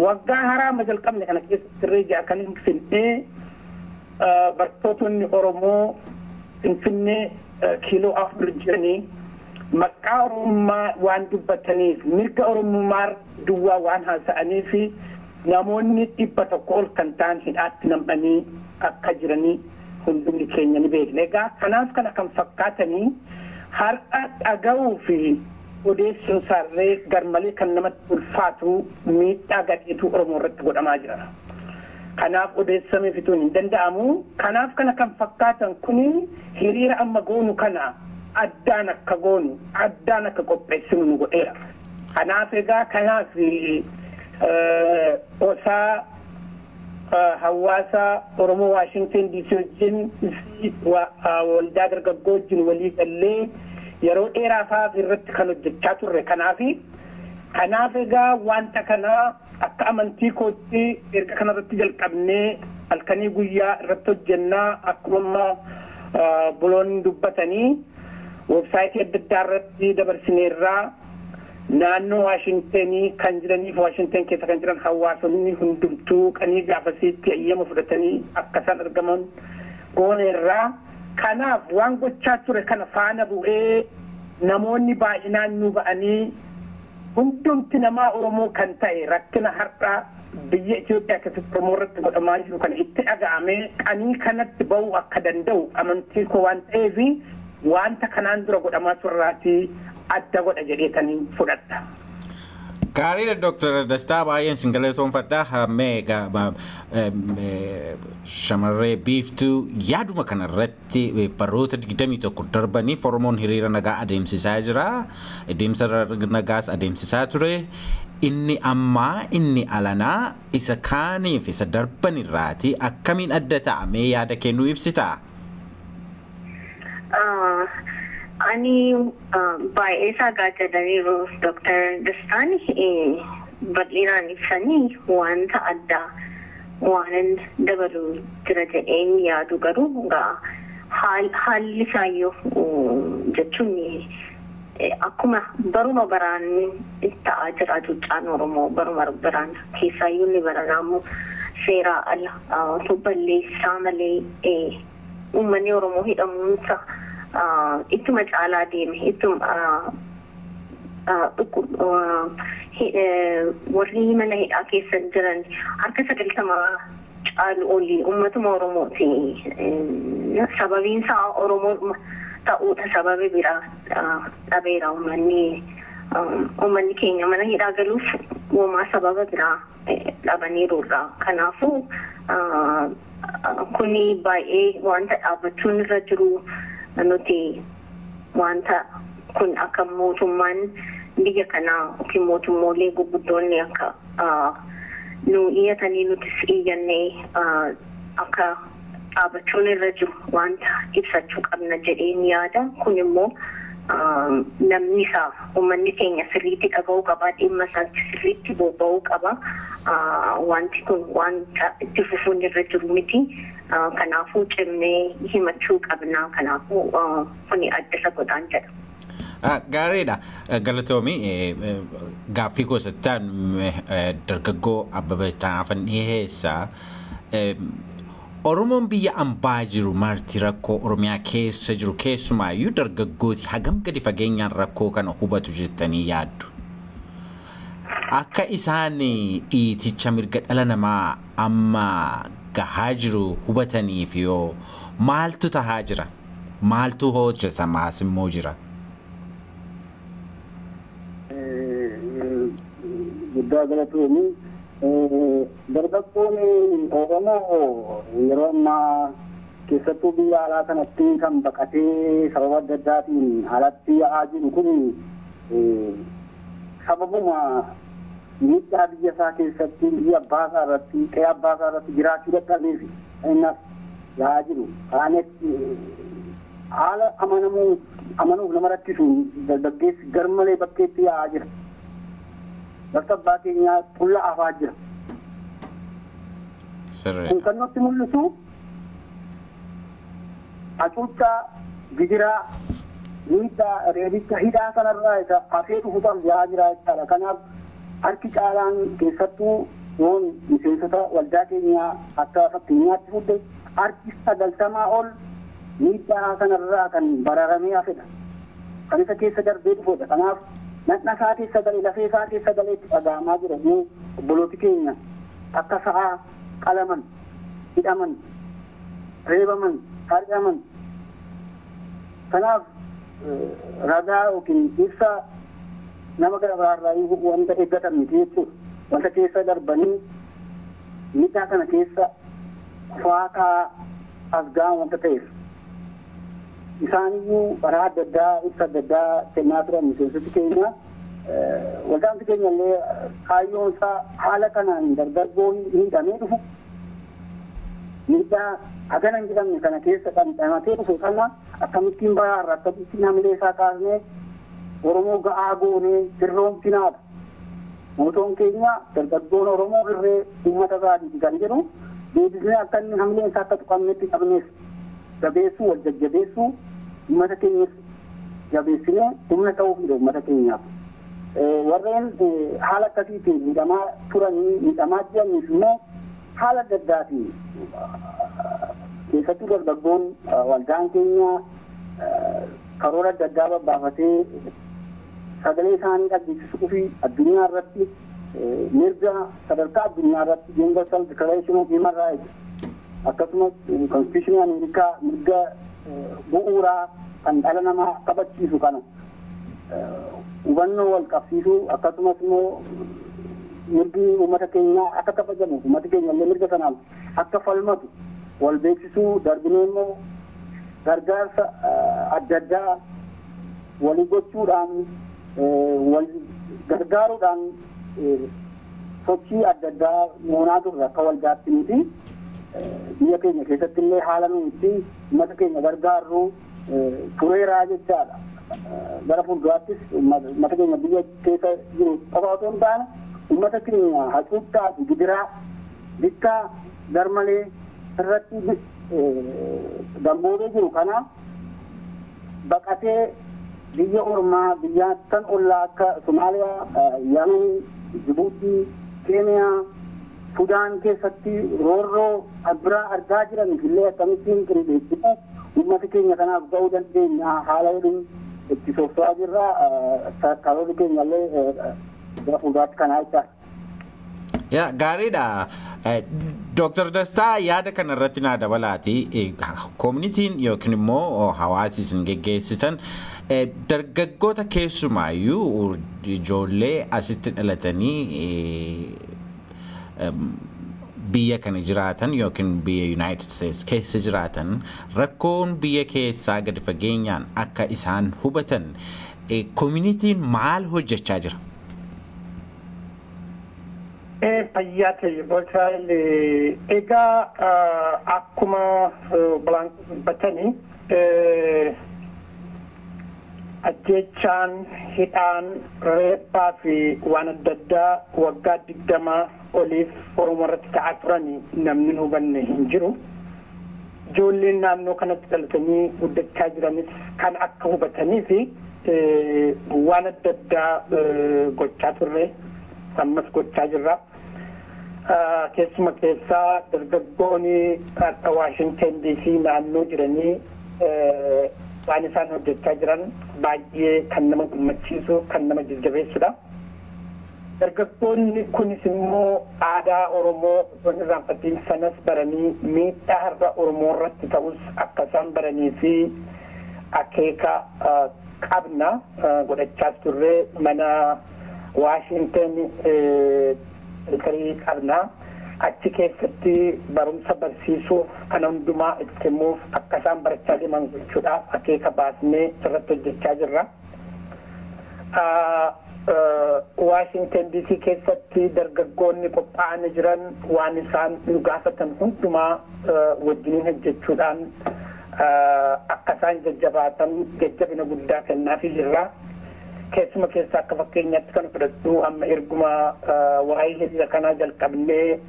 Waggaa haaraa amma jalqabne kana keessatti illee ji'a kan Finfinnee bartootonni Oromoo Finfinnee kiiloo 4 jiranii maqaa Oromummaa waan dubbataniif, mirga Oromummaa duwwaa waan haasa'aniif, namoonni 100 ol kan ta'an hidhaatti nam'anii akka jiranii hundumni keenya ni beekna. Egaa kanaaf kana kan fakkaatanii har'a dhaga'uu fi odeessuun isaarree garmalee kan namatti ulfaatu miidhaa gadheetu Oromoo irratti godhamaa jira. Kanaaf odeessamee fixuun hin danda'amu. Kanaaf kana kan fakkaatan kuni hiriira amma goonu kana addaan akka goonu, addaan akka qopheessinu nu godheera. Kanaaf egaa kanaaf osaa hawaasa Oromoo Waashington DC wajjin, waldaa dargaggoo wajjin walii gallee yeroo dheeraafaaf irratti kan hojjechaa turre kanaafi. Kanaaf egaa wanta kana akka amantii kootti erga kanarratti jalqabnee halkanii guyyaa irratti hojjennaa, akkuma amma buloonni dubbatanii weebsaayitii adda addaa irratti dabarsineerraa, naannoo Waashingtenii kan jiraniif Waashingten keessa kan jiran hawaasonni hundumtuu qanii gaafasiitti eeyyama fudhatanii akka isaan argaman gooneerraa. Kanaaf waan gochaa ture kana faana bu'ee namoonni baay'inaan nu ba'anii, hundumti namaa Oromoo kan ta'e rakkina har'a biyya Itoophiyaa keessatti Oromoo irratti godhamaa jiru kana itti dhaga'amee qanii kanatti ba'uu akka danda'u amantii koo waan ta'eef, wanta kanaan dura godhamaa turraatii adda godha jedheetanii fudhadha. Gaariidha, Dooktar Dastaa, baay'een sin galatoomfadha. Mee shamarree Biiftuu, yaaduma kanarratti baroota 21 darbaniif Oromoon hiriira nagaa adeemsisaa jira. Adeemsa nagaas adeemsisaa ture. Inni ammaa inni alanaa isa kaaniif isa darban irraati akkamiin adda ta'a? Mee yaada kennuu ibsitaa? Ani baay'ee isaa gaajadaniiru Dr. Dastaan, bal'inaan ibsanii wanta addaa waanan dabalu jira jedheen yaadu, garuu haalli isaayyuu jechuun akkuma baruma baraan ta'aa jira. Cuuccaan Oromoo baruma baraan keessaayyuu inni baranaa immoo seeraa ala otoo balleessaa malee uummanni Oromoo hidhamuunsa ittuma caalaa deeme, ittuma warri mana hidhaa keessa jiran harka 90 caalu olii uummatuma Oromooti. Sababiin isaa Oromoo ta'uudha, sababi biraa dhabeera uummanni keenya mana hidhaa galuuf uumaa sababa biraa dhabaniiruudha. Kanaafuu kuni baay'ee wanta dhaabbachuun irra jiru nuti wanta kun akka mootummaan biyya kanaa yookiin mootummoolee gurguddoonni akka nu iyyatanii nutis iyyannee akka Dhaabachuun irra jiru wanta ibsachuu qabna jedheen yaada. Kun immoo namni isaa uummanni keenya sirriitti dhaga'uu qaba, dhimma isaatti sirriitti bobba'uu qaba. Wanti kun wanta itti fufuun irra jiru miti. Kanaafuu cimnee himachuu qabna. Kanaafuu kuni adda isa godhaan jedha. Gaariidha. Galatoomi, gaaffii gosattaan dargaggoo Abbabee Taanaafan dhiyeessa. Oromoon biyya ambaa jiru marti rakkoo Oromiyaa keessa jiru, keessumaayyuu dargaggooti, hagam gadi fageenyaan rakkoo kana hubatu jettanii yaaddu? Akka isaan dhiiticha mirga dhala namaa amma gahaa jiru hubataniif yoo maaltu tahaa jira? Maaltu hojjetamaas immoo jira? Guddaa galatoomi. Dargaggoon Oromoo yeroo ammaa keessattuu biyya alaa kanatti kan baqatee sababa adda addaatiin alatti yaa'aa jiru kun sababuma miidhaa biyya isaa keessatti, biyya abbaa isaa irratti, qe'ee abbaa isaa irratti jiraachuu dadhabeef innas yaa'aa jiru. Kaanis haala amanamuu amanuuf nama rakkisuun dargaggeessi garmalee bakkeetti yaa'aa jira. Bakka abbaa keenyaa qulla afaa jira. Kun kan nutti mul'isu hacuuccaa, gidiraa, miidhaa, reebicha, hidhaa kanarraa isa hafee dhufuudhaaf yaa'aa jira jechaadha. Kanaaf harki caalaan, keessattuu yoon miseensota waldaa keenyaa akka fakkeenyaatti fudhe, harki 90 ol miidhaa kanarraa kan bararamee hafedha. Kan isa keessa darbee dhufudha. Kanaaf dhaqna isaa keessa galee, lafee isaa keessa galee itti dhaga'amaa jira. Mee obbolooti keenya akka sa'aa qalaman, hidhaman, reebaman, har'aman. Kanaaf ragaa yookiin ibsa nama gara biraarraa wanta eeggatan miti jechuudha. Wanta keessa darbanii miidhaa kana keessa kufaataa as ga'an wanta ta'eef. Isaaniyyuu karaa adda addaa ibsa adda addaa kennaa turan miseensoti keenya. Waldaan keenya illee kaayyoon isaa haala kanaan dargaggoo miidhamee dhufu, miidhaa hagana hin jedhamne kana keessa dhandhamatee dhufe kana akkamittiin baraarra, akkamittiin hamilee isaa kaasnee Oromoo ga'aa goonee sirroomsinaadha. Mootoon keenya dargaggoon Oromoo irree uummata isaatiiti kan jedhu deebisnee akka inni hamileen isaa akka tuqamnetti qabneef jabeessuu, wal jajjabeessuu, uummata keenyas jabeessinee humna ta'uufidha uummata keenyaaf. Warreen haala akkasiitiin miidhamaa turanii miidhamaa jiraniif immoo haala adda addaatiin, keessattuu dargaggoon, waldaan keenya karoora adda addaa babbaafatee sagalee isaanii dhageessisuu fi addunyaa irratti mirga sadarkaa addunyaa irratti Universal Declaration of Human Rights, akkasumas Constitution Ameerikaa mirga bu'uuraa kan dhala namaa kabachiisu kana hubannoo wal qabsiisuu, akkasumas immoo mirgi uummata keenyaa akka kabajamu, uummata keenya illee mirga sanaaf akka falmatu wal beeksisuu, darbinee immoo gargaarsa adda addaa walii gochuudhaan, wal gargaaruudhaan sochii adda addaa moonaa turre akka waldaatti nuti. Biyya keenya keessatti illee haala nuti uummata keenya gargaarru tureeraa jechaadha. Gara fuulduraattis uummata keenya biyya keessa jiru qofa otoo hin taane, uummata keenya hacuuccaa fi gidiraa bittaa garmalee irratti damboobee jiru kana baqatee biyya ormaa, biyya tan ollaa akka Somaaliyaa, Yemen, Jibuutii, Keeniyaa, Sudaan keessatti roorroo biraa argaa jiran illee akkamittiin qindeessine uummata keenya kanaaf ga'uu dandeenya haala waliin itti socho'aa jirra. Karoorri keenya illee gara fuulduraatti kanaa jechaadha. Yaa, gaariidha. Dooktar Dastaa, yaada kana irratti naa dabalaati. Koominitiin yookiin immoo hawaasi isin geggeessitan dargaggoota, keessumaayyuu ijoollee asitti dhalatanii biyya kana jiraatan yookiin biyya United States keessa jiraatan, rakkoon biyya keessaa gadi fageenyaan akka isaan hubatan koominitiin maal hojjechaa jira? Fayyaa ta'e Boosraa'el, egaa akkuma balaan dubbatanii ajjeechaan, hidhaan, reebbaa fi waan adda addaa waggaa 20 oliif Oromoo irratti ta'aa turan namni hin hubanne hin jiru. Ijoolleen naannoo kanatti dhalatanii guddachaa jiranis kan akka hubatanii fi waan adda addaa gochaa turre, ammas gochaa jirra. Keessuma keessaa dargaggoonni akka Waashingtan DC naannoo jiranii waan isaan hojjechaa jiran baay'ee kan nama gammachiisu, kan nama jajjabeessudha. Dargaggoonni kunis immoo aadaa Oromoo osoo hin irraanfatiin sanas baranii miidhaa har'a Oromoo irratti ta'us akka isaan baranii fi akeeka qabna godhachaas turre. Mana Waashingtan tarii qabna. Achi keessatti barumsa barsiisuuf, kana hundumaa itti himuuf, akka isaan barachaa deeman gochuudhaaf akeeka baasnee irratti hojjechaa jirra. Waashingtan DC keessatti dargaggoonni qophaa'anii jiran waan isaan nu gaafatan hundumaa wajjiniin hojjechuudhaan akka isaan jajjabaatan jajjabina guddaa kennaafii jirra. Keessuma keessaa akka fakkeenyaatti kan fudhadhu, amma erguma waa'ee hiriira kanaa jalqabnee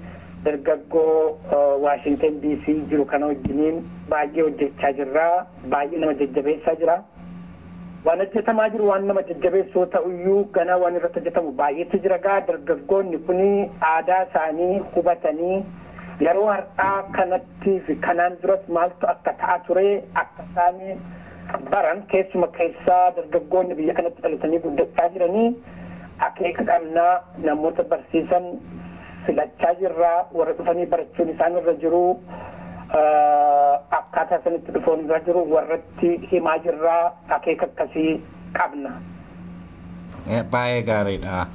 dargaggoo Waashingtan DC jiru kana wajjiniin baay'ee hojjechaa jirra. Baay'ee nama jajjabeessaa jira. Waan hojjetamaa jiru waan nama jajjabeessoo ta'uyyuu, ganaa waan irratti hojjetamu baay'eetu jira. Gaa dargaggoonni kun aadaa isaanii hubatanii yeroo har'aa kanatti fi kanaan duras maaltu akka ta'aa ture akka isaan baran, keessuma keessaa dargaggoonni biyya kanatti dhalatanii guddachaa jiranii akeeka qabnaa, namoota barsiisan filachaa jirra. Warra dhufanii barachuun isaan irra jiru, akkaataa sanitti dhufuun irra jiru warratti himaa jirra, akeeka akkasii qabna. Baay'ee gaariidha.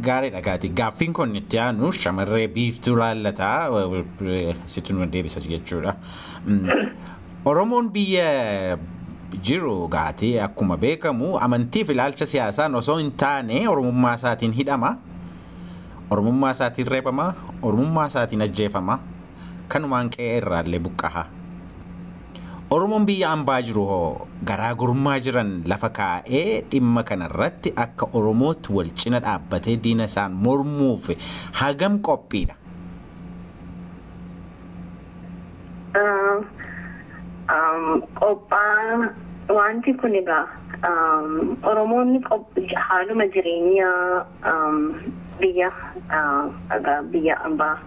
Gaariidha gaati. Gaaffiin kun itti aanu shamarree Biiftuu laallataa, situ nu deebisa jechuudha. Oromoon biyya jiru gaati akkuma beekamu amantiif ilaalcha siyaasaan osoo hin taane Oromummaa isaatiin hidhama. Oromummaa isaatiin reebama. Oromummaa isaatiin ajjeefama. Kanumaan qe'ee irraallee buqqaha. Oromoon biyya ambaa jiru hoo garaagarummaa jiran lafa kaa'ee dhimma kanarratti akka Oromootti wal cina dhaabbatee diina isaan mormuuf hagam qophiidha? Qophaa wanti kun egaa Oromoonni haaluma jireenyaa biyya ambaa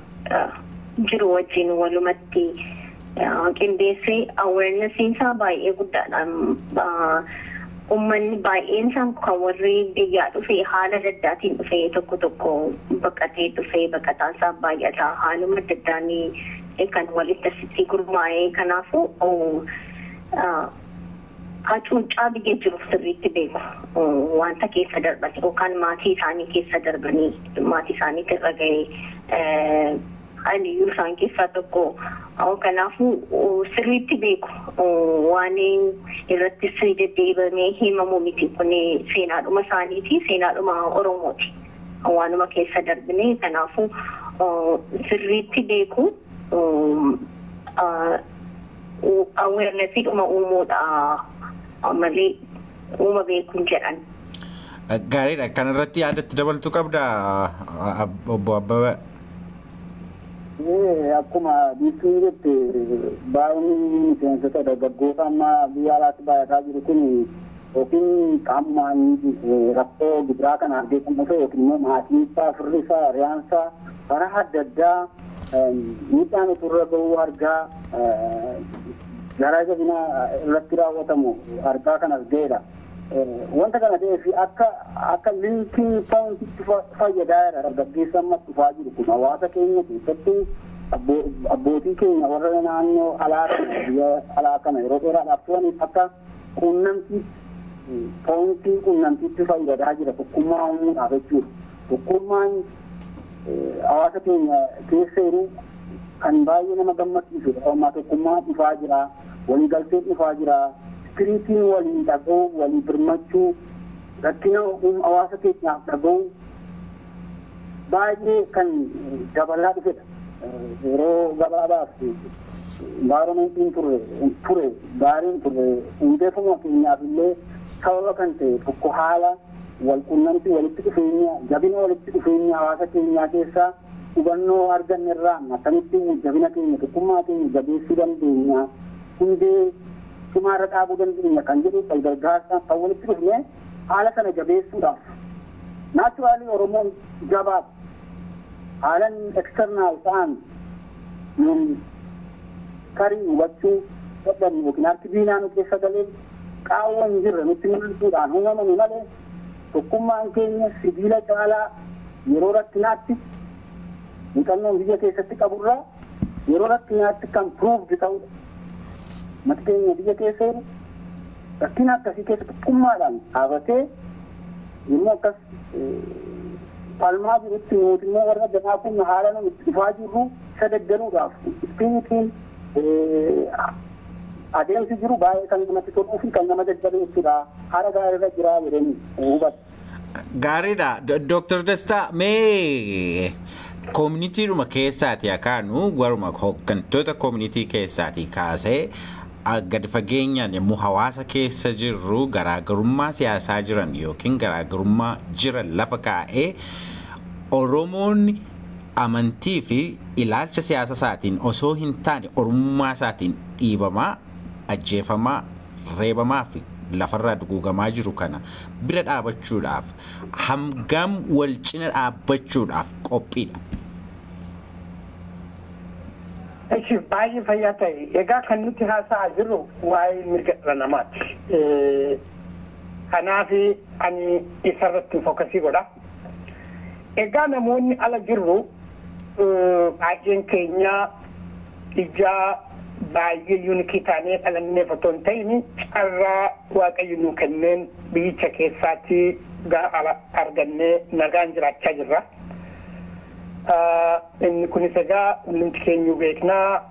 jiru wajjin walumatti qindeessee awarenessiin isaa baay'ee guddaadha. Uummanni baay'een isaan kan warri biyyaa dhufe haala adda addaatiin dhufe, tokko tokko baqatee dhufe, baqataan isaa baay'ata, haaluma adda addaan kan walitti asitti gurmaa'ee. Kanaafuu hacuuccaa biyya jiru sirriitti beeku, wanta keessa darban yookaan maatii isaanii keessa darbanii maatii isaaniitti irra ga'ee, aniyyuu isaan keessaa tokko. Kanaafuu sirriitti beeku, waan irratti deddeebamee himamu miti kun, seenaadhuma isaaniiti, seenaadhuma Oromooti, waanuma keessa darbine. Kanaafuu sirriitti beeku, awarenessiidhuma uumuudha malee uuma beekuun jedhan. Gaariidha. Kanarratti yaadatti dabaltuu qabda, obbo Abbabaa? Akkuma Biiftuu jette, baay'inni miseensota dargaggoota amma biyya alaatti baay'ataa jiru kun yookiin qaamumaan rakkoo gibiraa kana argee kan dhufe yookiin immoo maatiin isaa, firri isaa, hiriyaan isaa karaa adda addaa miidhaan uturra ga'uu argaa, garaa jabina irratti raawwatamu argaa kan argeedha. Wanta kana ta'eef akka linking pointitti fayyadaa jira dargaggeessa amma dhufaa jiru kun. Hawaasa keenya keessatti abbootii keenya warra naannoo alaa kana, biyya alaa kana yeroo dheeraadhaaf turaniif akka quunnamtii, pointii quunnamtiitti fayyadaa jira, tokkummaa uumuudhaaf jechuudha. Tokkummaan hawaasa keenya keessa jiru kan baay'ee nama gammachiisudha. Ammaa tokkummaa dhufaa jira, waliigalteen dhufaa jira, spiritiin walii dhaga'uu, walii birmachuu, rakkina hawaasa keenyaaf dhaga'uu. Baay'ee kan dabalaa dhufedha. Yeroo gabaabaaf environmentiin ture gaariin ture hundeeffama keenyaaf illee sababa kan ta'e tokko haala walqunnamtii walitti dhufeenya jabina walitti dhufeenya hawaasa keenyaa keessaa hubannoo arganne irraa akkamitti jabina keenya tokkummaa keenya jabeessuu dandeenya hundee cimaarra dhaabuu dandeenya kan jedhu wal gargaarsa kan walitti dhufne haala kana jabeessuudhaaf naturally Oromoon jabaadha. Haalan external ta'an nun tarii hubachuu dadhabnu yookiin harki diinaa nu keessa galee qaawwa hin jirre nutti mul'isuudhaan uumamani malee tokkummaan keenya sibiila caalaa yeroo rakkinaatti muuxannoon biyya keessatti qaburraa yeroo rakkinaatti kan proved ta'udha. Mati keenya biyya keessa jiru rakkina akkasii keessa tokkummaadhaan dhaabatee yommuu akkas falmaa jirutti mootummaa warra jamaa kun haala nu itti dhufaa jirru sadeggaruudhaaf ispiriitiin adeemsi jiru baay'ee kan namatti toluu fi kan nama jajjabeessudha. Haala gaariirra jira jedhanii hubatu. Gaariidha. Dooktar Dastaa, mee koominiitiidhuma keessaati akaanu waruma hooggantoota koominiitii keessaatii kaasee gadi fageenyaan yommuu hawaasa keessa jirru garaagarummaa siyaasaa jiran yookiin garaagarummaa jiran lafa kaa'ee Oromoon amantii fi ilaalcha siyaasa isaatiin osoo hin taane oromummaa isaatiin dhiibamaa, ajjeefamaa, reebamaa fi lafarraa duguugamaa jiru kana bira dhaabachuudhaaf hangam wal cina dhaabbachuudhaaf qophiidha? Eshi baay'ee fayyaa ta'e. Egaa kan nuti haasa'aa jirru waa'ee mirga dhala namaati. Kanaaf ani isarratti fookasii godha. Egaa namoonni ala jirru baay'een keenya ija baay'ee yuunikii taanee dhalanneef otoo hin ta'in carraa Waaqayyo nuu kenneen biyyicha keessaatti argannee nagaan jiraachaa jirra. Inni kunis egaa hundumti keenyu beeknaa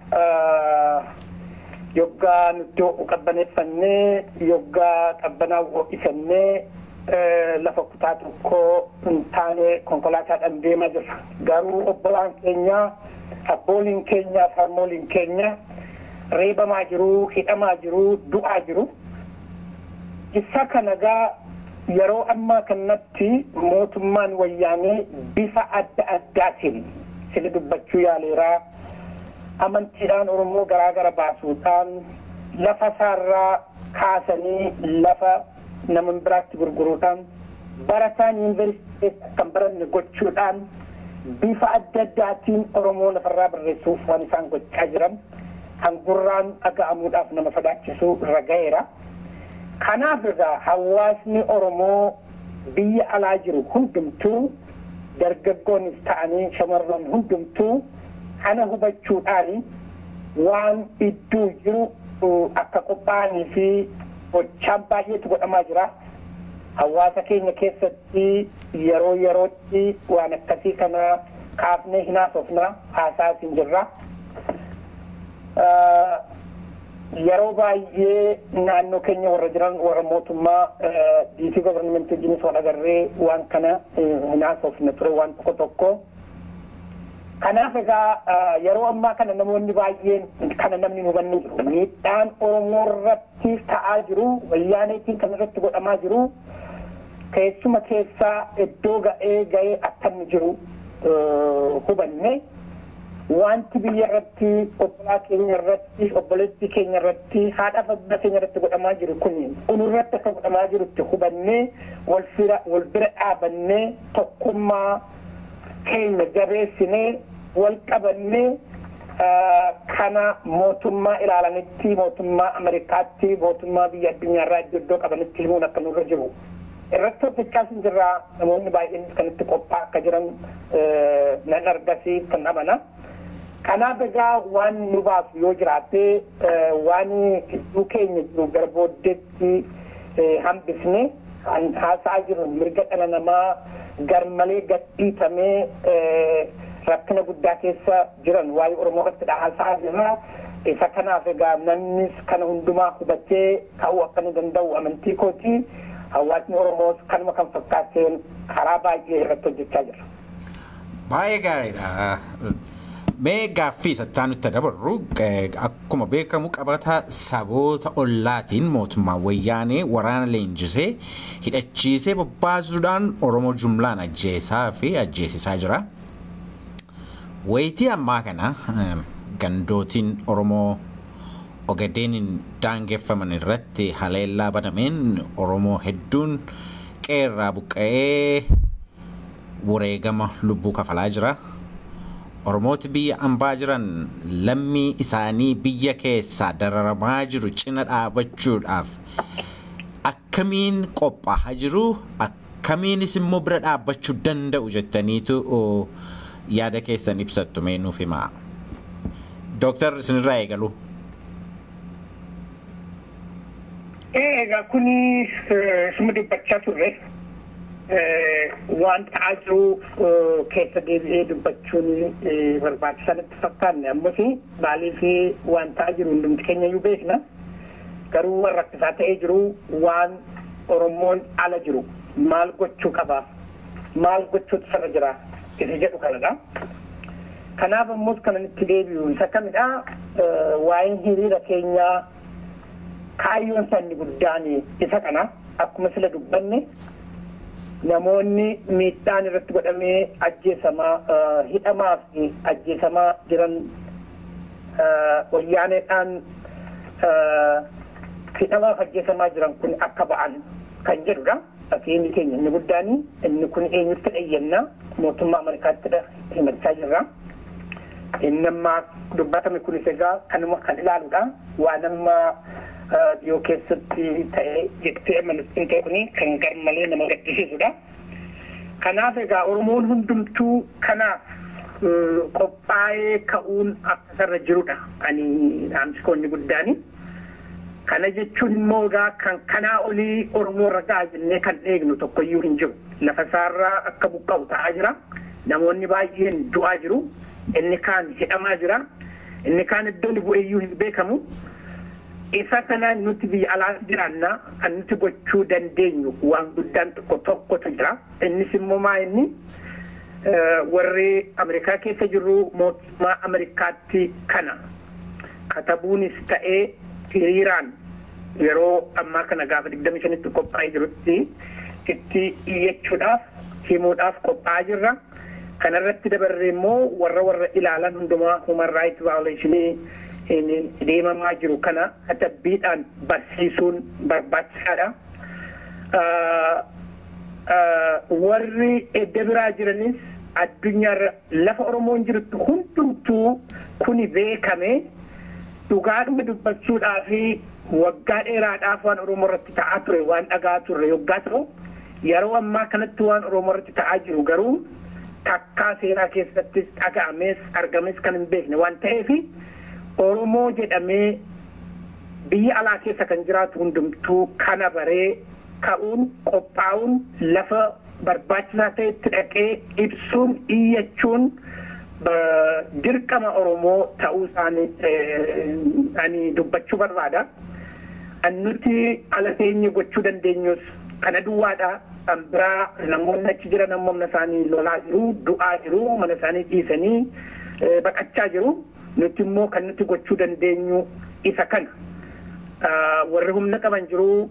yoggaa nutti ho'u qabbaneeffannee yoggaa qabbanaa ho'isannee lafa kutaa tokko hin taane konkolaataadhaan deemaa jirra. Garuu obbolaan keenya, abbooliin keenya, harmooliin keenya reebamaa jiru, hidhamaa jiru, du'aa jiru. Isa kana egaa yeroo ammaa kanatti mootummaan wayyaanee bifa adda addaatiin sila dubbachuu yaaleeraa amantiidhaan Oromoo garaagara baasuudhaan lafa isaarraa kaasanii lafa nama biraatti gurguruudhaan barataan yuunivarsiitii kan baranne gochuudhaan bifa adda addaatiin Oromoo lafarraa barreessuuf waan isaan gochaa jiran hangurraan dhaga'amuudhaaf nama sodaachisu irra ga'eera. Kanaaf egaa hawaasni Oromoo biyya alaa jiru hundumtuu dargaggoonis ta'anii shamarran hundumtuu kana hubachuudhaan waan iddoo jiru akka qophaa'anii fi gochaan baay'eetu godhamaa jira. Hawaasa keenya keessatti yeroo yerootti waan akkasii kana kaafnee hin haasofna, haasaas hin jirra. Yeroo baay'ee naannoo keenya warra jiran warra mootummaa DC government wajjinis wal agarree waan kana hin haasofne ture waan tokko tokko. Kanaaf egaa yeroo ammaa kana namoonni baay'een kana namni hin hubanne jiru. Miidhaan Oromoo irratti ta'aa jiru, wayyaaneetiin kan irratti godhamaa jiru, keessuma keessaa iddoo ga'ee ga'ee akka inni jiru hubanne. Wanti biyya irratti, obbolaa keenya irratti, obboleettii keenya irratti, haadha fi abbaa keenya irratti godhamaa jiru kun onurratti akka godhamaa jirutti hubannee wal bira dhaabannee tokkummaa keenya jabeessinee wal qabannee kana mootummaa ilaalanitti, mootummaa Ameerikaatti, mootummaa biyya addunyaarraa iddoo iddoo qabanitti himuun akka nurra jiru. Irratti hojjechaa hin jirraa namoonni baay'een kanatti qophaa'aa akka jiran nan argasi kan amana. Kanaaf egaa waan nu baasu yoo jiraate waan gidduu keenya jiru gara booddeetti hambisne kan haasa'aa jiru mirga dhala namaa garmalee gadhiitamee rakkina guddaa keessa jiran waa'ee Oromoo irratti haasa'aa jirra. Isa kanaaf egaa namnis kana hundumaa hubatee ka'uu akka inni danda'u amantii kooti. Hawaasni Oromoos kanuma kan fakkaateen karaa baay'ee irratti hojjechaa jira. Baay'ee gaariidha. Mee gaaffii isatti nutti dabarru, akkuma beekamu qabata saboota ollaatiin mootummaa wayyaanee waraana leenjisee hidhachiisee bobbaasuudhaan Oromoo jumlaan ajjeesaa fi ajjeesisaa jira. Wayitii ammaa kana gandootiin Oromoo Ogadeeniin daangeffaman irratti haleellaa banameen Oromoo hedduun qeerraa buqqa'ee wareegama lubbuu kafalaa jira. Oromooti biyya ambaa jiran lammii isaanii biyya keessaa dararamaa jiru cina dhaabachuudhaaf akkamiin qophaa'aa jiru, akkamiinis immoo bira dhaabbachuu danda'u jettaniitu yaada keessan ibsattu? Mee nuuf himaa. Dooktar, isinirraa eegalu. Egaa kuni suma dubbachaa turre, waan ta'aa jiru keessa deebi'ee dubbachuun barbaachisaa natti fakkaanne. Ammas maaliif, waan ta'aa jiru hundumti keenya iyyuu beekna. Garuu waan rakkisaa ta'ee jiru, waan Oromoon ala jiru maal gochuu qaba, maal gochuutu sarra jira isa jedhu kanadha. Kanaaf ammas kanan itti deebi'u isa kamidha? Waa'een hiriira keenyaa kaayyoon isaanii guddaan isa kana. Akkuma sila dubbanne, namoonni miidhaan irratti godhamee ajjeesamaa, hidhamaa fi ajjeesamaa jiran, wayyaaneedhaan hidhamaa fi ajjeesamaa jiran kun akka ba'an kan jedhudha. Fakkiin keenya inni guddaan inni kun eenyutti dhiyyenna? Mootummaa Ameerikaatti himachaa jirra. Inni amma dubbatame kunis egaa kanuma kan ilaaludha. Waan amma dhiyoo keessatti ta'ee jettee amantiin ta'e kuni kan garmalee nama gaddisiisudha. Kanaaf egaa Oromoon hundumtuu kanaaf qophaa'ee ka'uun akka isarra jirudha. Ani dhaamsi koo inni guddaani. Kana jechuun immoo egaa kan kanaa olii Oromoo irra ga'a jennee kan eegnu tokkoyyuu hin jiru. Lafa isaarraa akka buqqa'u ta'aa jira. Namoonni baay'een du'aa jiru. Inni kaan hidhamaa jira. Inni kaan iddoon bu'eeyyuu hin beekamu. Isa kana nuti biyya alaa jiraanna, kan nuti gochuu dandeenyu waan guddaan tokko tokkotu jira. Innis immoo maa inni, warri Ameerikaa keessa jirru mootummaa Ameerikaatti kana katabuunis ta'ee hiriiraan yeroo ammaa kana gaafa 25tti qophaa'ee jirutti itti iyyachuudhaaf, himuudhaaf qophaa'aa jirra. Kanarratti dabarree immoo warra ilaalan hundumaa human right violation deemamaa jiru kana katabbiidhaan barsiisuun barbaachisaadha. Warri edda biraa jiranis addunyaarra lafa Oromoon jirtu hundumtuu kuni beekame, dhugaadhuma dubbachuudhaa fi waggaa dheeraadhaaf waan Oromoo irratti ta'aa ture waan dhagaa turre yoggaa ta'u, yeroo ammaa kanatti waan Oromoo irratti ta'aa jiru garuu takkaa seenaa keessattis dhaga'amees argames kan hin beekne waan ta'eef, Oromoo jedhamee biyya alaa keessa kan jiraatu hundumtuu kana baree ka'uun, qophaa'uun, lafa barbaachisaa ta'etti dhaqee ibsuun, iyyachuun dirqama Oromoo ta'uu isaanii ani dubbachuu barbaada. Nuti ala teenye gochuu dandeenyus kana duwwaadha. Kan biraa namoonni achi jiran amma humna isaanii lolaa jiru, du'aa jiru, mana isaanii dhiisanii baqachaa jiru. Nuti immoo kan nuti gochuu dandeenyu isa kana. Warri humna qaban jiru,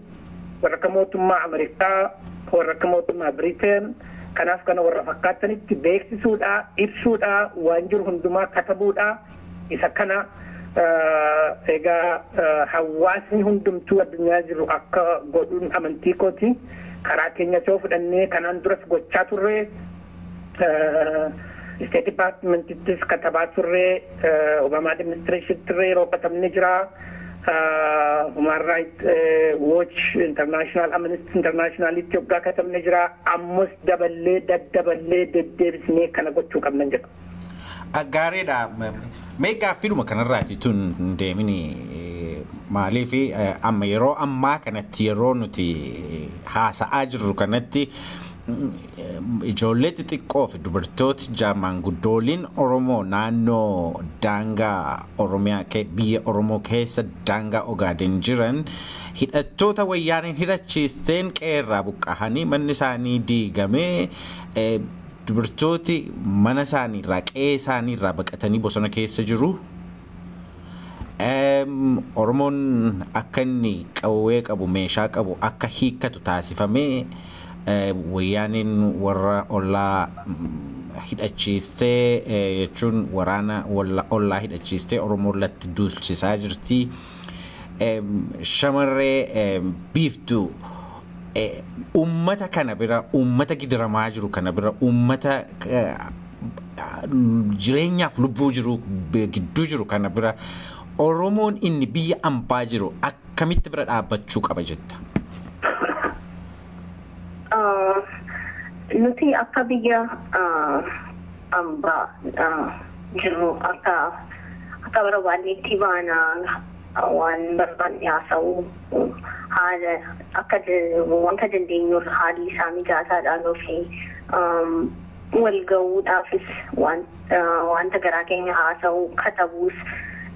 warra akka mootummaa Ameerikaa, warra akka mootummaa Biriteen, kanaaf kana warra fakkaatanitti beeksisuudha, ibsuudha, waan jiru hundumaa katabuudha. Isa kana egaa hawaasni hundumtuu addunyaa jiru akka godhuun amantii kooti. Karaa keenya yoo fudhannee, kanaan duras gochaa turre, State Departmentittis katabaa turre, Obama administration turre yeroo katabne jira. Human Rights Watch International, Amnesty Internationalitti yoggaa katabne jira. Ammas daballee daddaballee deddeebisnee kana gochuu qabnan jedha. Gaariidha. Mee gaaffiidhuma kanarraati tun hin deemini, maaliif amma yeroo ammaa kanatti, yeroo nuti haasa'aa jirru kanatti, ijoollee xixiqqoo fi dubartooti, maanguddooliin Oromoo naannoo daangaa Oromiyaa, biyya Oromoo keessa daangaa Ogaaden jiran hidhattoota wayyaaniin hidhachiisteen qeerraa buqqahanii manni isaanii diigamee Dubartooti mana isaaniirraa qe'ee isaaniirraa baqatanii bosona keessa jiru. Oromoon akka inni qawwee qabu meeshaa qabu akka hiikkatu taasifamee wayyaaniin warra ollaa hidhachiistee jechuun waraana ollaa hidhachiistee Oromoo irratti duulchisaa jirti. Shamarree Biiftuu, uummata kana bira, uummata gidiramaa jiru kana bira, uummata jireenyaaf lubbuu jiru gidduu jiru kana bira Oromoon inni biyya ambaa jiru akkamitti bira dhaabbachuu qaba jetta? Nuti akka biyya ambaa jirru akka barbaannetti baana, waan barbaanne haasa'uu haala akka wanta dandeenyurra haalli isaa mijaataadhaan ofii wal ga'uudhaafis wanta garaa keenya haasa'uu katabuus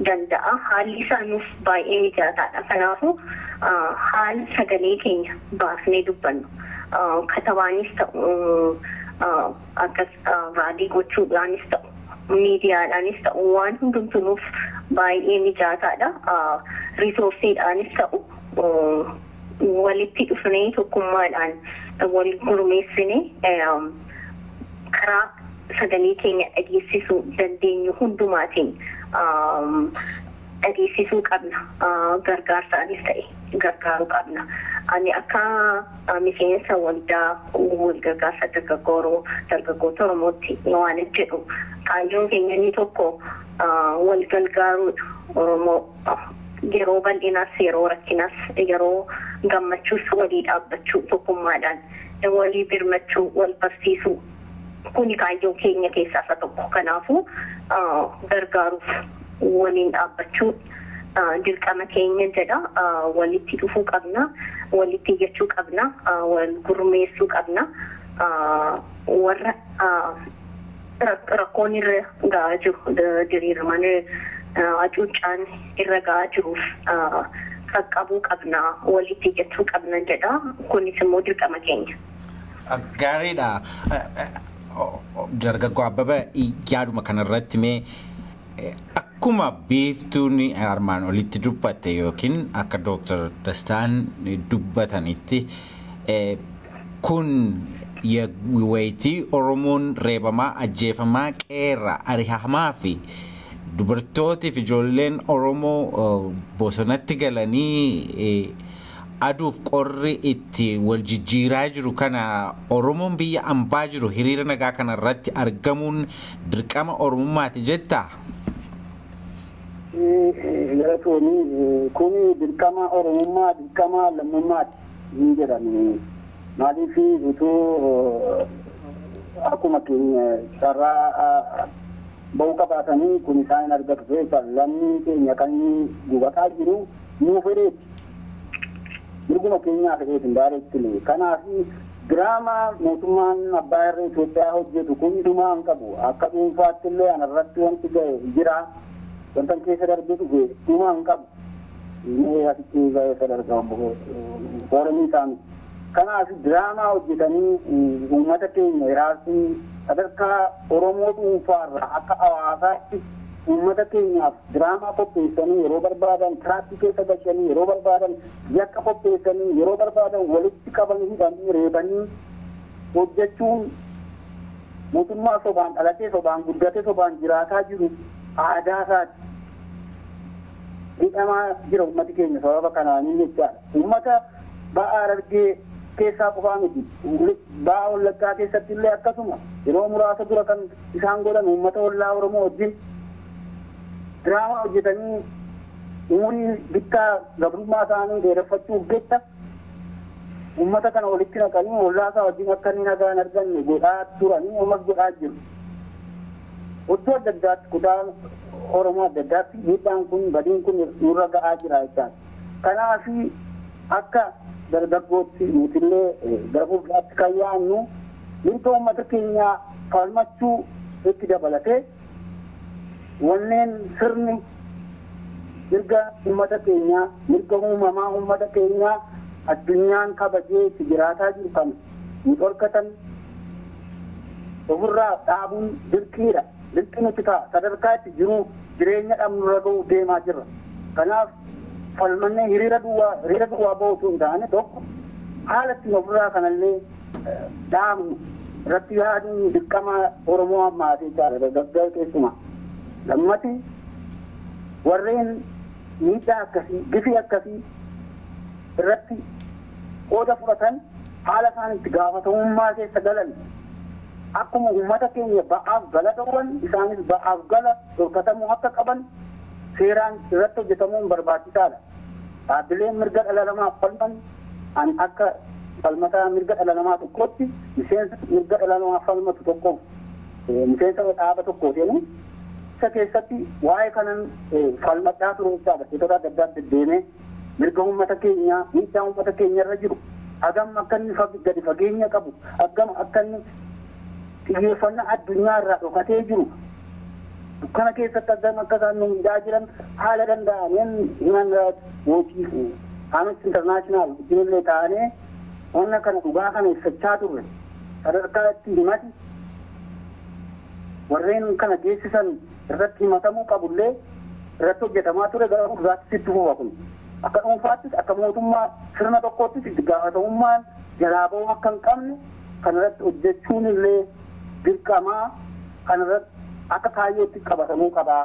danda'a. Haalli isaa nuuf baay'ee mijataadha. Kanaafuu haala sagalee keenya baasnee dubbannu katabaanis ta'u, akkas raadii gochuudhaanis ta'u, miidiyaadhaanis ta'u, waan hundumtu nuuf baay'ee mijataadha. Riisoorsiidhaanis ta'u walitti dhufnee tokkummaadhaan wal gurmeessinee karaa sagalee keenya dhageessisuu dandeenyu hundumaatiin dhageessisuu qabna. Gargaarsaanis ta'e gargaaruu qabna. Ani akka miseensa waldaa wal gargaarsa dargaggoota Oromootti waan jedhu, kaayyoon keenya inni tokko wal gargaaruudha. Oromoo yeroo bal'inaas, yeroo rakkinaas, yeroo gammachuus walii dhaabbachuu, tokkummaadhaan walii birmachuu, wal barsiisuu, kuni kaayyoo keenya keessaa isa tokko. Kanaafuu gargaaruuf waliin dhaabbachuu dirqama keenya jedha. Walitti dhufuu qabna, walitti iyyachuu qabna, wal gurmeessuu qabna. Warra rakkoon irra ga'aa jiru, diriirman hacuuccaan irra ga'aa jiruuf qaqqabuu qabna, walitti iyyachuu qabna jedha. Kunis immoo dirqama keenya. Gaariidha. Dargaggoo Abbabaa, yaaduma kanarratti mee akkuma Biiftuun armaan olitti dubbatte yookiin akka Dooktar Dastaan dubbatanitti, kun wayitii Oromoon reebamaa, ajjeefamaa, qeerra ari'amaa fi dubartootii fi ijoolleen Oromoo bosonatti galanii aduuf qorri itti wal jijjiiraa jiru kana, Oromoon biyya ambaa jiru hiriira nagaa kana irratti argamuun dirqama Oromummaati jettaa? Galatoomii, kun dirqama Oromummaa, dirqama lammummaati hin jedhani. Maaliif utuu akkuma keenya carraa ba'uu qabaatanii kun isaan hin argatu jecha. Lammii keenya kan gubataa jiru nuu fedheeti. Mirguma keenyaa fedheeti hin. Kanaaf diraamaa mootummaan abbaa irree Itoophiyaa hojjetu kun dhumaa hin qabu. Akka dhuunfaatti illee anarratti wanti ga'e jira. Wanta keessa darbee dhufe dhumaa hin qabu. Inni asitti ga'ee sadarkaa foorumii isaanii. Kanaaf diraamaa hojjetanii uummata keenya iraarsuun sadarkaa Oromoo dhuunfaarraa akka hawaasaatti uummata keenyaaf diraamaa qopheessanii, yeroo barbaadan tiraakii keessa galchanii, yeroo barbaadan yakka qopheessanii, yeroo barbaadan walitti qabanii hidhanii reebanii hojjechuun mootummaa sobaan dhalatee, sobaan guddatee, sobaan jiraataa jiru aadaa isaati. Hidhamaa jira uummati keenya sababa kanaanii jechaadha. Uummata ba'aa Harargee keessaa qofaa miti. Ba'aa Wallaggaa keessatti illee akkasuma yeroo muraasa dura kan isaan godhan uummata ollaa Oromoo wajjin diraamaa hojjetanii umurii bittaa gabrummaa isaanii dheereffachuuf jecha uummata kana walitti naqanii ollaa isaa wajjin akka inni nagaa hin arganne godhaa turanii, ammas godhaa jiru. Iddoo adda addaatti, kutaa Oromoo adda addaatti miidhaan kun, badiin kun nurra ga'aa jira jechaadha. Kanaaf akka dargaggootti nutillee gara fuulduraatti kan yaadnu mirga uummata keenyaa falmachuu itti dabalatee wanneen sirni mirga uummata keenyaa, mirga uumamaa uummata keenyaa addunyaan kabajee itti jiraataa jiru kan nu dhorkatan. Ofirraa dhaabuun dirqiidha. Dirqii nuti ta'a. Sadarkaa itti jiru jireenya dhabnurra ga'u deemaa jirra. Kanaaf falmannee hiriira duwwaa ba'u osoo hin taane tokko haala ittiin ofirraa kanallee dhaabnu irratti yaaduun dirqama Oromoo ammaati jechaadha. Dargaggoo keessumaa. Lammati warreen miidhaa akkasii gifii akkasii irratti qooda fudhatan haala isaan itti gaafatamummaa keessa galan akkuma uummata keenya ba'aaf gala ta'uun isaanis ba'aaf gala dhorkatamuu akka qaban seeraan irratti hojjetamuun barbaachisaadha. Dhaabbileen mirga dhala namaaf falman an akka falmataa mirga dhala namaa tokkootti miseensa mirga dhala namaaf falmatu tokkoof miseensa dhaaba tokkootiin isa keessatti waa'ee kanan falmadhaa ture jechaadha. Seetota adda addaa deddeemee mirga uummata keenyaa miidhaa uummata keenya irra jiru hagam akka inni gadi fageenya qabu hagam akka inni xiyyeeffannaa addunyaa irraa dhokatee jiru dukkana keessatti hagam akka isaan nu miidhaa jiran haala danda'ameen Human Rights Watch Amnesty International wajjinillee taanee wanna kana dhugaa kana ibsachaa turre sadarkaa itti himati warreen kana geessisan irratti himatamuu qabullee irratti hojjetamaa ture gara fuulduraattis itti fufa kun. Akka dhuunfaattis akka mootummaa sirna tokkoottis itti gaafatamummaan jalaa ba'uu akka hin qabne kanarratti hojjechuun illee dirqamaa kanarratti akka kaayyootti qabatamuu qabaa.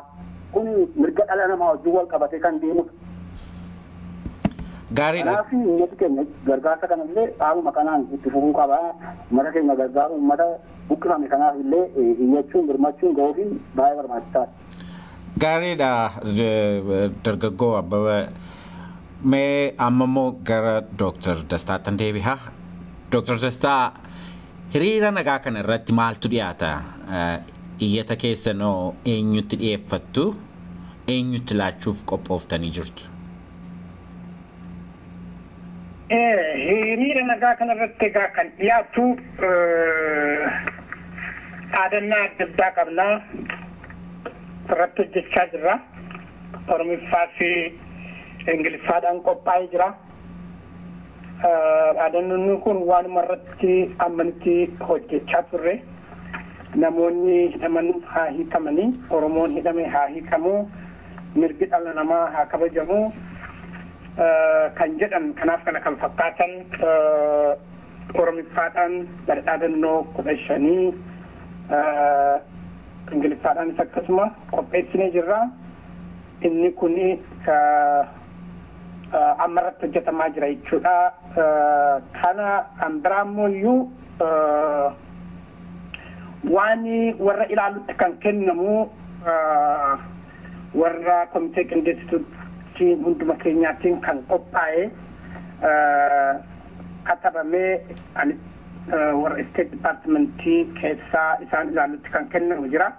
Kun mirga dhala namaa wajjin wal qabatee kan deemudha. Gaariidha. Kanaaf uummati keenya gargaarsa kanallee dhaabuma kanaan itti fufuu qabaa. Uummata keenya gargaaru uummata buqqifame kanaaf illee hiyyachuun birmachuun ga'uufiin baay'ee barbaachisaadha. Gaariidha dargaggoo Abbabaa. Mee amma immoo gara Dooktar Dastaatti deebi'a. Dooktar Dastaa hiriira nagaa kana irratti maaltu dhiyaata? Iyyata keessanoo eenyutti dhiyeeffattu? Eenyutti laachuuf qophooftanii jirtu? Hiriira nagaa kana irratti egaa kan dhiyaatu dhaadannaa adda addaa qabnaa irratti hojjechaa jirra. Oromiffaa fi Ingiliffaadhaan qophaa'ee jira. Dhaadannoon kun waanuma irratti ammanitti hojjechaa turre. Namoonni hidhaman haa hiikamanii, Oromoon hidhame haa hiikamuu, mirgi dhala namaa haa kabajamuu kan jedhan kanaaf kana kan fakkaatan Oromiffaadhaan dhaadannoo 15 Ingiliffaadhaanis akkasuma qopheessinee jirra. Inni kun amma irratti hojjetamaa jira jechuudha. Kana kan biraa immoo iyyuu waan warra ilaalutti kan kennamu warra komitee qindeessituutti hunduma keenyaatiin kan qophaa'e katabamee warra State Departmentii keessaa isaan ilaalutti kan kennamu jira.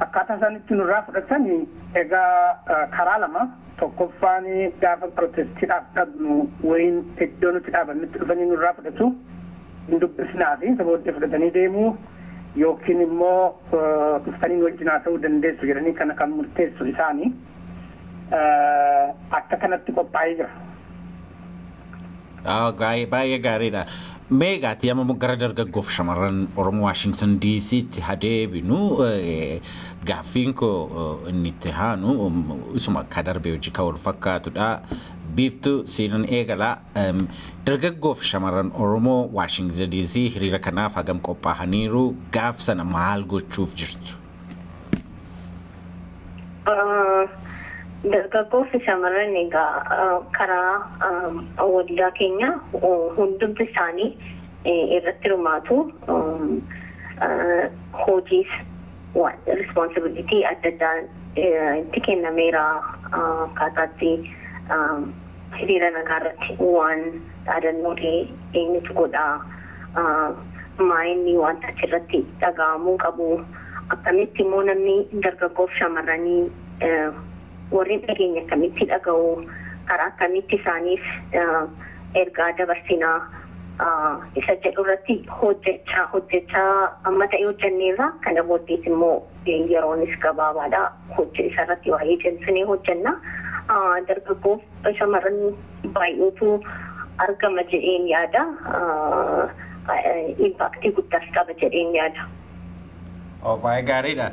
Akkaataa isaan itti nurraa fudhatan egaa karaa lama. Tokkoffaan gaafa protestiidhaaf dhabnu wayin iddoo nuti dhaabannutti dhufanii nurraa fudhatu hin dubbisnaa fi sabooddee fudhatanii deemu yookiin immoo dhuftanii nu wajjin haasa'uu dandeessu jedhanii kana kan murteessu isaanii akka kanatti qophaa'ee jira. Baay'ee gaariidha. Mee egaati amma gara dargaggoof shamarran Oromoo Waashingtan DC'tti haa deebinu. Gaaffiin koo inni itti haanu isuma akka darbee hojii kan wal fakkaatudha. Biiftuu siinan eegala. Dargaggoof shamarran Oromoo Waashingtan DC hiriira kanaaf hagam qophaa'aniiru? Gaaf sana maal gochuuf jirtu? Dargaggoo fi shamarran egaa karaa waldaa keenya hundumti isaanii irratti hirmaatu. Hojiis responsibility adda addaa itti kennameera akkaataatti hiriira nagaa irratti waan dhaadannoolee eenyutu godhaa maayinni wanta achirratti dhaga'amuu qabu akkamitti immoo namni dargaggoof shamarranii warreen dhageenya akkamitti dhaga'u karaa akkamitti isaaniif ergaa dabarsinaa isa jedhu irratti hojjechaa amma ta'e hojjenneerra. Kana booddees immoo yeroonis gabaabaadha hojii isarratti waa'ee cimsinee hojjenna. Dargaggoof shamarran baay'eetu argama jedheen yaada. Impaaktii guddaas qaba jedheen yaada. Baay'ee gaariidha.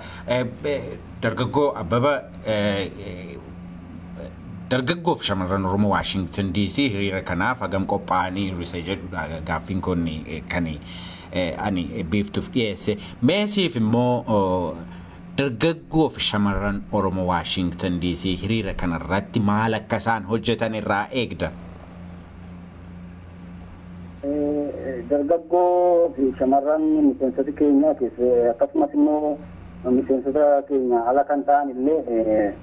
Dargaggoo Abbaba, dargaggoof shamarran Oromoo Waashingtan DC hiriira kanaaf hagam qophaa'anii hir'ise jedhudha gaaffiin kun kan ani biiftuuf dhiyeesse. Meesiif immoo dargaggoof shamarran Oromoo Waashingtan DC hiriira kanarratti maal akka isaan hojjetan irraa eegda? Dargaggoo fi shamarran miseensota keenya akkasumas immoo miseensota keenya ala kan ta'an illee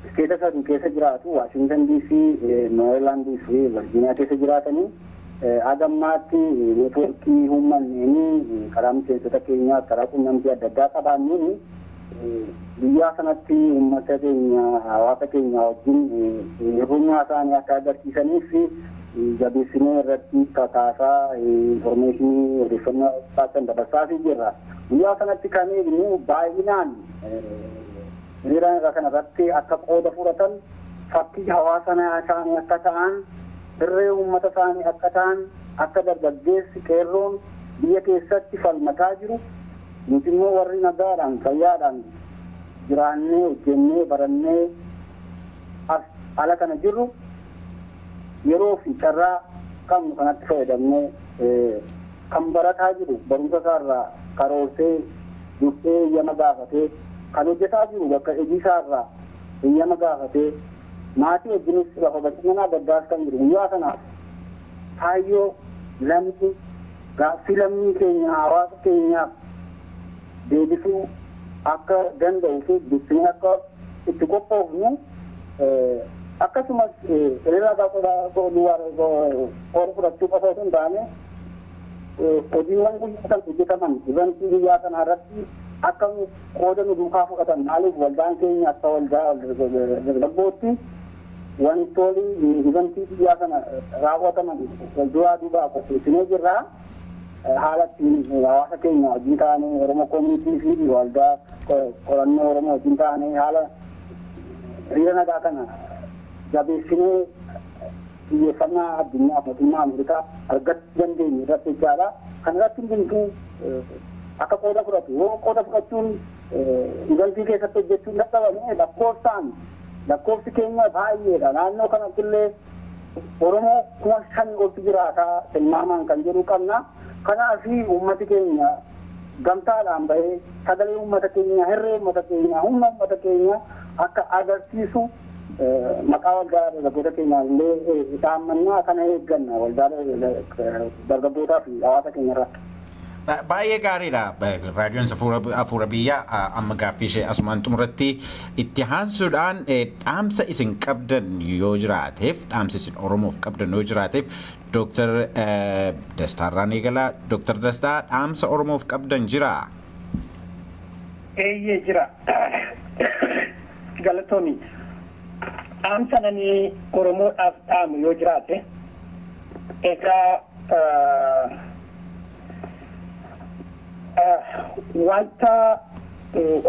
isteeta sadii keessa jiraatu, Waashingtan DC, Meerilaandii fi Virgiiniyaa keessa jiraatanii, hagammaatti neetwoorkii uummanneeni karaa miseensota keenyaa karaa quunnamtii adda addaa qabaannuuni biyyaa sanatti uummata keenya, hawaasa keenya wajjin hir'ummaa isaanii akka agarsiisaniif jabeessinee irratti kakaasaa, infoormeeshinii odeeffannoo barbaachisan dabarsaafii jirra. Guyyaa sanatti kan eegnu baay'inaan hiriira irra kana irratti akka qooda fudhatan, fakkii hawaasa isaanii akka ta'an, dirree uummata isaanii akka ta'an, akka dargaggeessi qeerroon biyya keessatti falmataa jiru nuti immoo warri nagaadhaan fayyaadhaan jiraannee hojjennee barannee as ala kana jirru yeroo fi carraa qabnu kanatti fayyadamnee, kan barataa jiru barumsa isaarraa karoorsee dursee eeyyama gaafatee, kan hojjetaa jiru bakka hojii isaarraa eeyyama gaafatee, maatii wajjinis lafa bashannanaa gaddaas kan jiru guyyaa sanaaf kaayyoo lammii, gaaffii lammii keenya hawaasa keenyaaf deebisuu akka danda'u fi dursinee akka itti qophoofnu, akkasumas hiriira qooda fudhachuu qofa osoo hin taane hojiiwwan guyyaa sana hojjetaman, ivantii guyyaa sana irratti akka qooda nu duukaa fudhatan. Maaliif waldaan keenya akka waldaa dargaggootti wantoonni ivantii guyyaa sana raawwataman duraa duubaa qopheessinee jirra. Haala ittiin hawaasa keenya wajjin taanee, Oromoo koomunitii fi waldaa qorannoo Oromoo wajjin taanee, haala hiriira nagaa kana jabeessinee xiyyeeffannaa addunyaa mootummaa Ameerikaa argachuu dandeenyu irratti jechaadha. Kana irratti hundumtuu akka qooda fudhatu, yoo qooda fudhachuun ivantii keessatti hojjechuun dadhabame, lakkoofsaan lakkoofsi keenya baay'eedha. Naannoo kanatti illee Oromoo 5,000 oltu jiraataa tilmaamaan kan jedhu qabna. Kanaaf uummati keenya gamtaadhaan bahee sagalee uummata keenya, hirree uummata keenya, humna uummata keenya akka agarsiisu maqaa waldaa dargaggoota keenyaa illee dhaammannaa kana eegganna waldaa dargaggootaa fi hawaasa keenya irraa. Baay'ee gaariidha. Raadiyoon Hafuura Biyyaa amma gaaffii ishee asumaan xumuratti. Itti aansuudhaan dhaamsa isin qabdan yoo jiraateef, dhaamsa isin Oromoof qabdan yoo jiraateef, Dooktar Dastaarraan eegalaa. Dooktar Dastaa, dhaamsa Oromoof qabdan jiraa? Eeyyee, jira. Galatoomi. Dhaamsa nani Oromoodhaaf dhaamu yoo jiraate, egaa wanta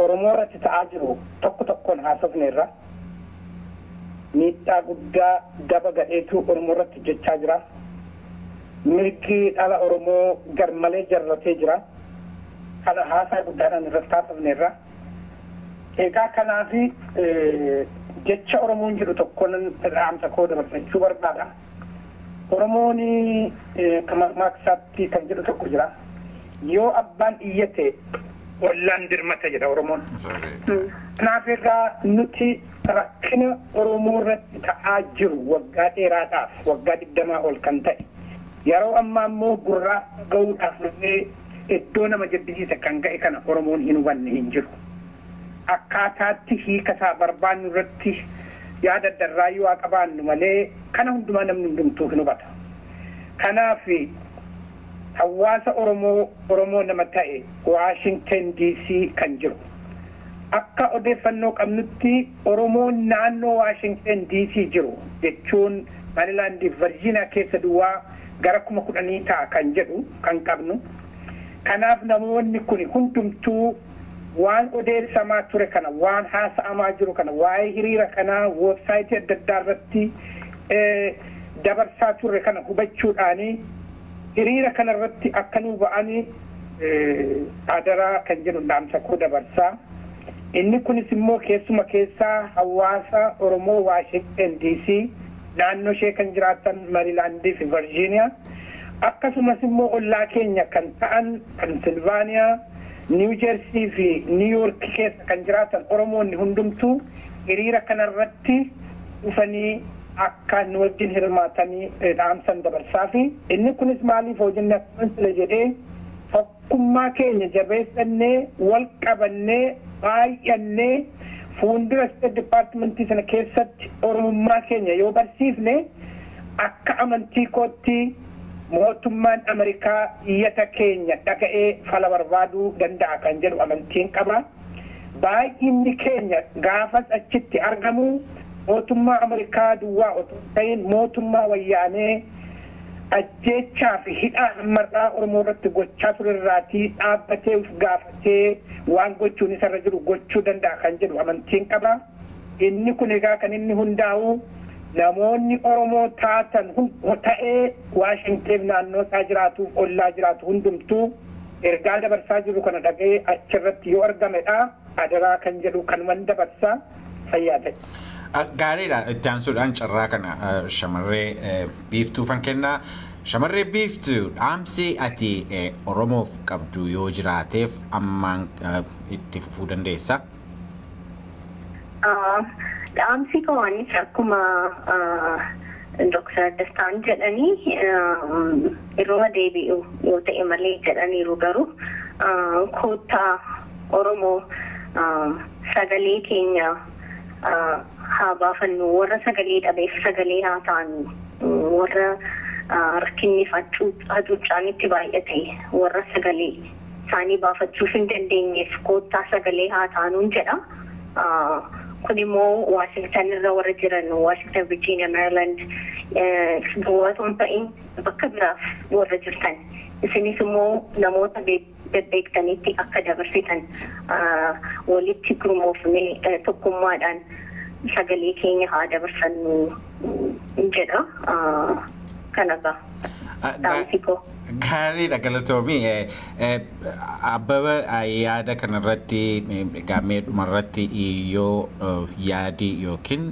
Oromoo irratti ta'aa jiru tokko tokkoon haasofneerra. Miidhaa guddaa daba gadheetu Oromoo irratti hojjechaa jira. Mirgi dhala Oromoo garmalee jarratee jira. Kana haasaa guddaadhaan irratti haasofneerra. Egaa kanaaf jecha Oromoon jedhu tokkoon dhaamsa koo dabarsachuu barbaada. Oromoon maaksaatti kan jedhu tokko jira. Yoo abbaan iyyate ollaan dirmata jedha Oromoon. Kanaaf egaa nuti rakkina Oromoo irratti ta'aa jiru waggaa dheeraadhaaf, waggaa 20 ol kan ta'e, yeroo ammaa immoo gurraa gahuudhaaf dhufee iddoo nama jibbisiise kan ga'e kana Oromoon hin hubanne hin jiru. Akkaataatti hiika isaa barbaannu irratti yaada addarraayyuu haa qabaannu malee kana hundumaa namni hundumtuu hin hubata. Kanaaf hawaasa Oromoo, Oromoo nama ta'e Waashingtan DC kan jiru, akka odeeffannoo qabnutti Oromoon naannoo Waashingtan DC jiru, jechuun Maarilaand, Virgiiniyaa keessa duwwaa gara 10,000 ta'a kan jedhu kan qabnu. Kanaaf namoonni kun hundumtuu waan odeessamaa ture kana, waan haasa'amaa jiru kana, waa'ee hiriira kanaa weebsaayitii adda addaa irratti dabarsaa turre kana hubachuudhaanii hiriira kana irratti akka nuu ba'anii adaraa kan jedhu dhaamsa koo dabarsaa. Inni kunis immoo keessuma keessaa hawaasa Oromoo Waashingtan DC naannoo ishee kan jiraatan Maarilaandii fi Virgiiniyaa akkasumas immoo ollaa keenya kan ta'an Pensilvaaniyaa, Niw Jersii fi Niw Yoork keessa kan jiraatan Oromoonni hundumtuu hiriira kanarratti dhufanii akka nu wajjin hirmaatanii dhaamsan dabarsaa fi inni kunis maaliif hojii akkuma sila jedhee tokkummaa keenya jabeessannee wal qabannee baay'annee fuuldura State Departmentii sana keessatti Oromummaa keenya yoo barsiifne akka amantii kootti mootummaan Ameerikaa iyyata keenya dhaga'ee fala barbaaduu danda'a kan jedhu amantiin qaba. Baay'inni keenya gaafas achitti argamu mootummaa Ameerikaa duwwaa otoo hin ta'in mootummaa wayyaanee ajjeechaa fi hidhaa hammarraa Oromoo irratti gochaa turerraatii dhaabbatee of gaafatee waan gochuun isarra jiru gochuu danda'a kan jedhu amantiin qaba. Inni kun egaa kan inni hundaa'u namoonni Oromoo taatan ta'ee Waashingteen naannoo isaa jiraatuuf ollaa jiraatu hundumtuu ergaa dabarsaa jiru kana dhaga'ee achirratti yoo argamedha. Adaraa kan jedhu kanuman dabarsaa fayyaa ta'e. Gaariidha. Itti aansuudhaan carraa kana shamarree Biiftuufan kennaa. Shamarree Biiftuu, dhaamsi ati Oromoof qabdu yoo jiraateef ammaan itti fufuu dandeessa. Dhaamsi koo anis akkuma Dr. Dastaan jedhanii yeroo deebi'u yoo ta'e malee jedhaniiru garuu koottaa Oromoo sagalee keenya haa baafannu, warra sagalee dhabeef sagalee haa taanu, warra rakkinni hacuuccaan itti baay'ate, warra sagalee isaanii baafachuuf hin dandeenyeef koottaa sagalee haa taanuun jedha. Kun immoo Waashingtan irra warra jiran, Waashingtan, Virginia, Maryland duwwaa osoo hin ta'in bakka biraaf warra jirtan isinis immoo namoota bebbeektanitti akka dabarsitan walitti gurmoofnee tokkummaadhaan sagalee keenya haa dabarsannu jedha. Kana ga'a. Dhaamsi koo. Gaariidha, galatoomii. Abbaba, yaada kanarratti gaammee dhumarratti yoo yaadi yookiin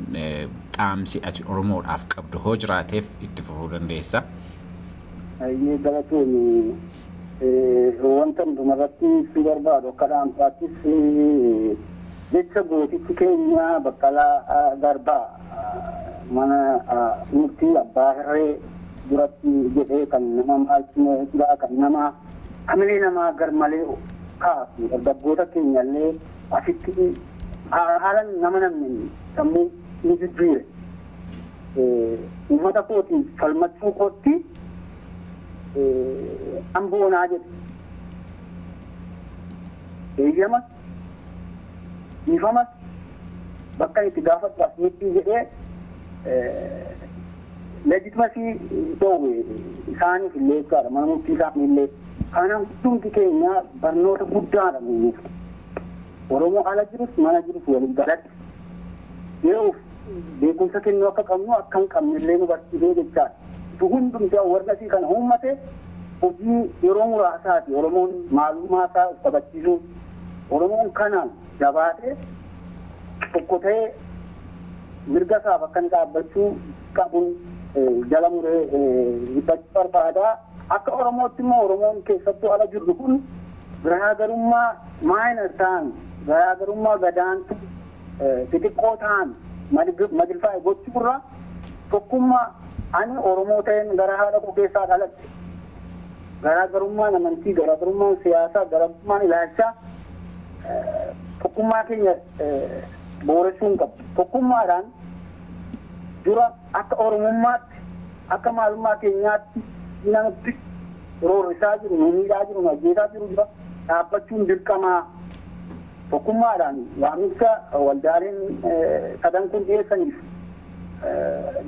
dhaamsi ati Oromoodhaaf qabdu hoo jiraateef itti fufuu dandeessa. Ayyee, galatoomi. Wanta dhumarratti ibsuu barbaadu akka dhaamsaattis jecha gootichi keenya Baqqalaa Garbaa mana murtii abbaa hirree duratti jedhee kan nama maalchine kan nama hamilee namaa garmalee kaasu, dargaggoota keenyallee asitti haala nama namni sammuu ni jijjiire. "Uummata kootiin falmachuu kootti amboonaa" jedhe. Eeyyama dhiifama bakka itti gaafadhu asinitti jedhee legitimacy dhoowwe isaaniif illee jechaadha, mana murtii isaanii illee. Kanaaf hundumti keenya barnoota guddaadha nuuf. Oromoo ala jirus mana jirus waliin galatti yeroof beekumsa kennuu akka qabnu akka hin qabne illee nu barsiisee jechaadha. Hundumti warra asii kana uummate hojii yeroo muraasaati Oromoon maalummaa isaa of kabachiisuu. Oromoon kanaan jabaatee tokko ta'ee mirga isaaf akka inni dhaabbachuu qabuun jala muree dubbachuu barbaada. Akka Oromootti immoo Oromoon keessattuu ala jirru kun garaagarummaa minor ta'an, garaagarummaa gadaantu xixiqqoo ta'an magnify gochuurra tokkummaa, ani Oromoo ta'een gara haadha koo keessaa dhaladhe. Garaagarummaan amantii, garaagarummaan siyaasaa, garaagarummaan ilaalchaa tokkummaa keenya booressuu hin qabu. Tokkummaadhaan dura akka Oromummaatti, akka maalummaa keenyaatti namatti roorrisaa jiru, nu miidhaa jiru, nu ajjeesaa jiru dura dhaabbachuun dirqamaa. Tokkummaadhaan waamicha waldaaleen sadan kun dhiyeessaniif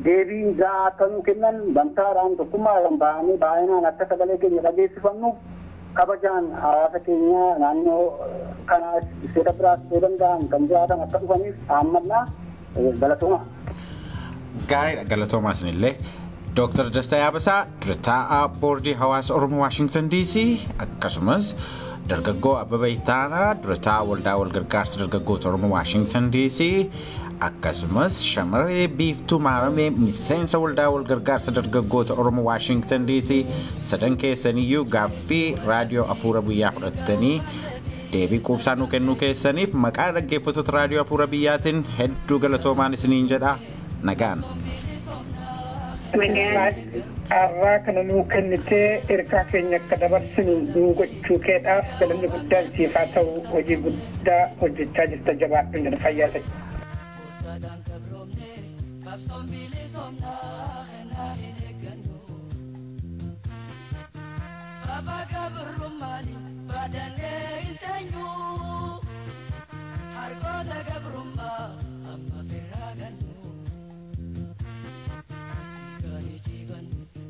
deebii gahaa akka nuu kennan gamtaadhaan tokkummaadhaan ba'anii baay'inaan akka sagalee keenya dhageessifannuuf kabajaan hawaasa keenya naannoo kanaa seera biraas ta'uu danda'an kan jiraatan akka dhufaniif dhaammannaa, galatooma. Gaariidha, galatoomaa isinillee. Dr. Dastaa Yaabasaa dura taa'aa boordii hawaasa Oromoo Waashingtan DC, akkasumas dargaggoo Abbabee Ittaanaa dura taa'aa waldaa walgargaarsa dargaggoota Oromoo Waashingtan DC, akkasumas shamarree Biiftuu Maaramee miseensa waldaa walgargaarsa dargaggoota Oromoo Waashingtan DC, sadan keessaniyyuu gaaffii raadiyoo Afuura Biyyaa fudhattanii deebii quubsaa nuu kennuu keessaniif maqaa dhaggeeffattoota raadiyoo Afuura Biyyaatiin hedduu galatoomaan isiniin jedha. Nagaan. Carraa kana nuu kennitee ergaa keenya akka dabarsinu nuu gochuu keedhaaf galanni guddaan siif haa ta'u. Hojii guddaa hojjechaa jirta, jabaadhu jedha, fayyaa ta'e. Murtaadhaan gabroomne qabsoon bilisoomnaa kennaa hin eeggannu. Fafa gabrummaani baadannee hin teenyu. Harkoota gabrummaa amma firraa gannu. Dhiigani jiban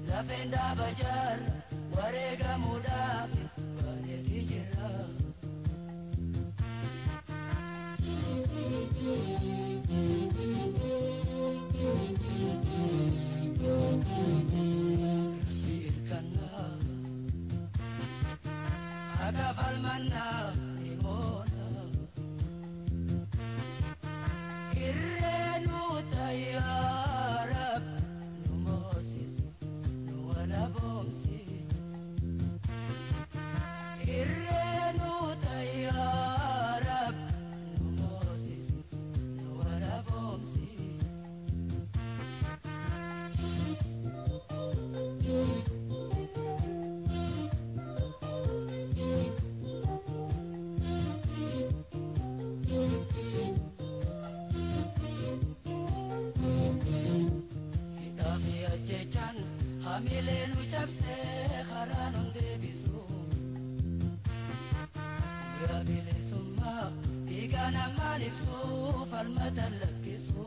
lafeen dhaaba jaarra wareegamuudhaafis baaneeti jirra. Rabbi hirkannaa haqa falmannaa ni moona. Irree nu ta'aa Rabbi nu moosisi nu walaboomsi. Irree nu ta'aa Rabbi nu moosisi nu walaboomsi. Hidhaa fi ajjechaan hamilee nu cabsee karaa nu deebisu. Guyyaa bilisummaa dhiigaa namaan ibsu falmata lakkisu.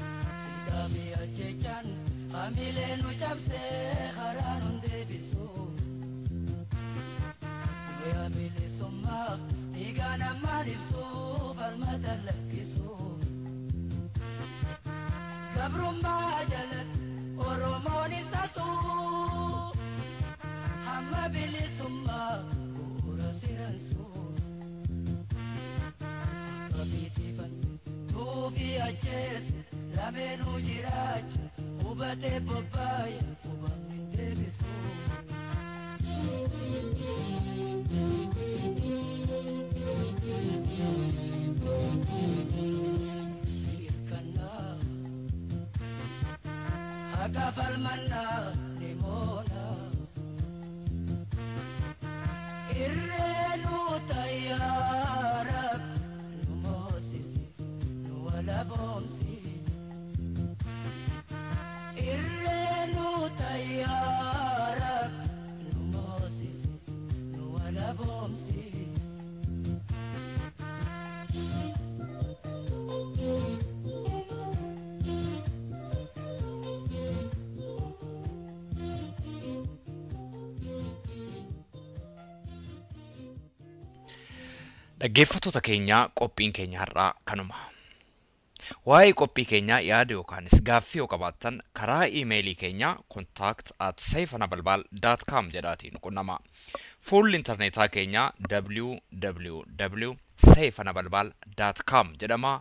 Hidhaa fi ajjechaan hamilee nu cabsee karaa nu deebisu. Guyyaa bilisummaa dhiigaa namaan ibsu falmata lakkisu. Gabrummaa jalatti Oromoon isa suu hamma bilisummaa bu'uura siransu. Akka fiitifan tuufii ajjeesu lameenuu jiraachu hubatee bobbaaye hubamni hin deebisu. Hirkannaa haqa falmannaa ni moona. Irree nu ta'aa Rabbi nu moosisi nu walaboomsi. Irree nu ta'aa Rabbi nu moosisi nu walaboomsi. Dhaggeeffattoota keenyaa, qophiin keenya har'aa kanuma. Waa'ee qophii keenyaa yaada yookaanis gaaffii yoo qabaattan karaa iimeelii keenyaa contact@seifanabalbal.com jedhaatiin qunnama. Fuulli intarneetaa keenyaa www.seifanabalbal.com jedhama,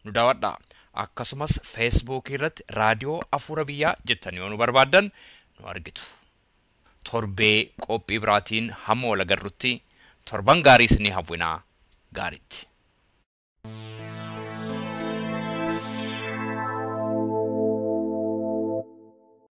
nu daawwadha. Akkasumas feesbuukii irratti raadiyoo Afuura Biyyaa jettanii yoo nu barbaaddan nu argitu. Torbee qophii biraatiin hamma wal agarrutti torban gaarii isinii hawwinaa, gaariitti.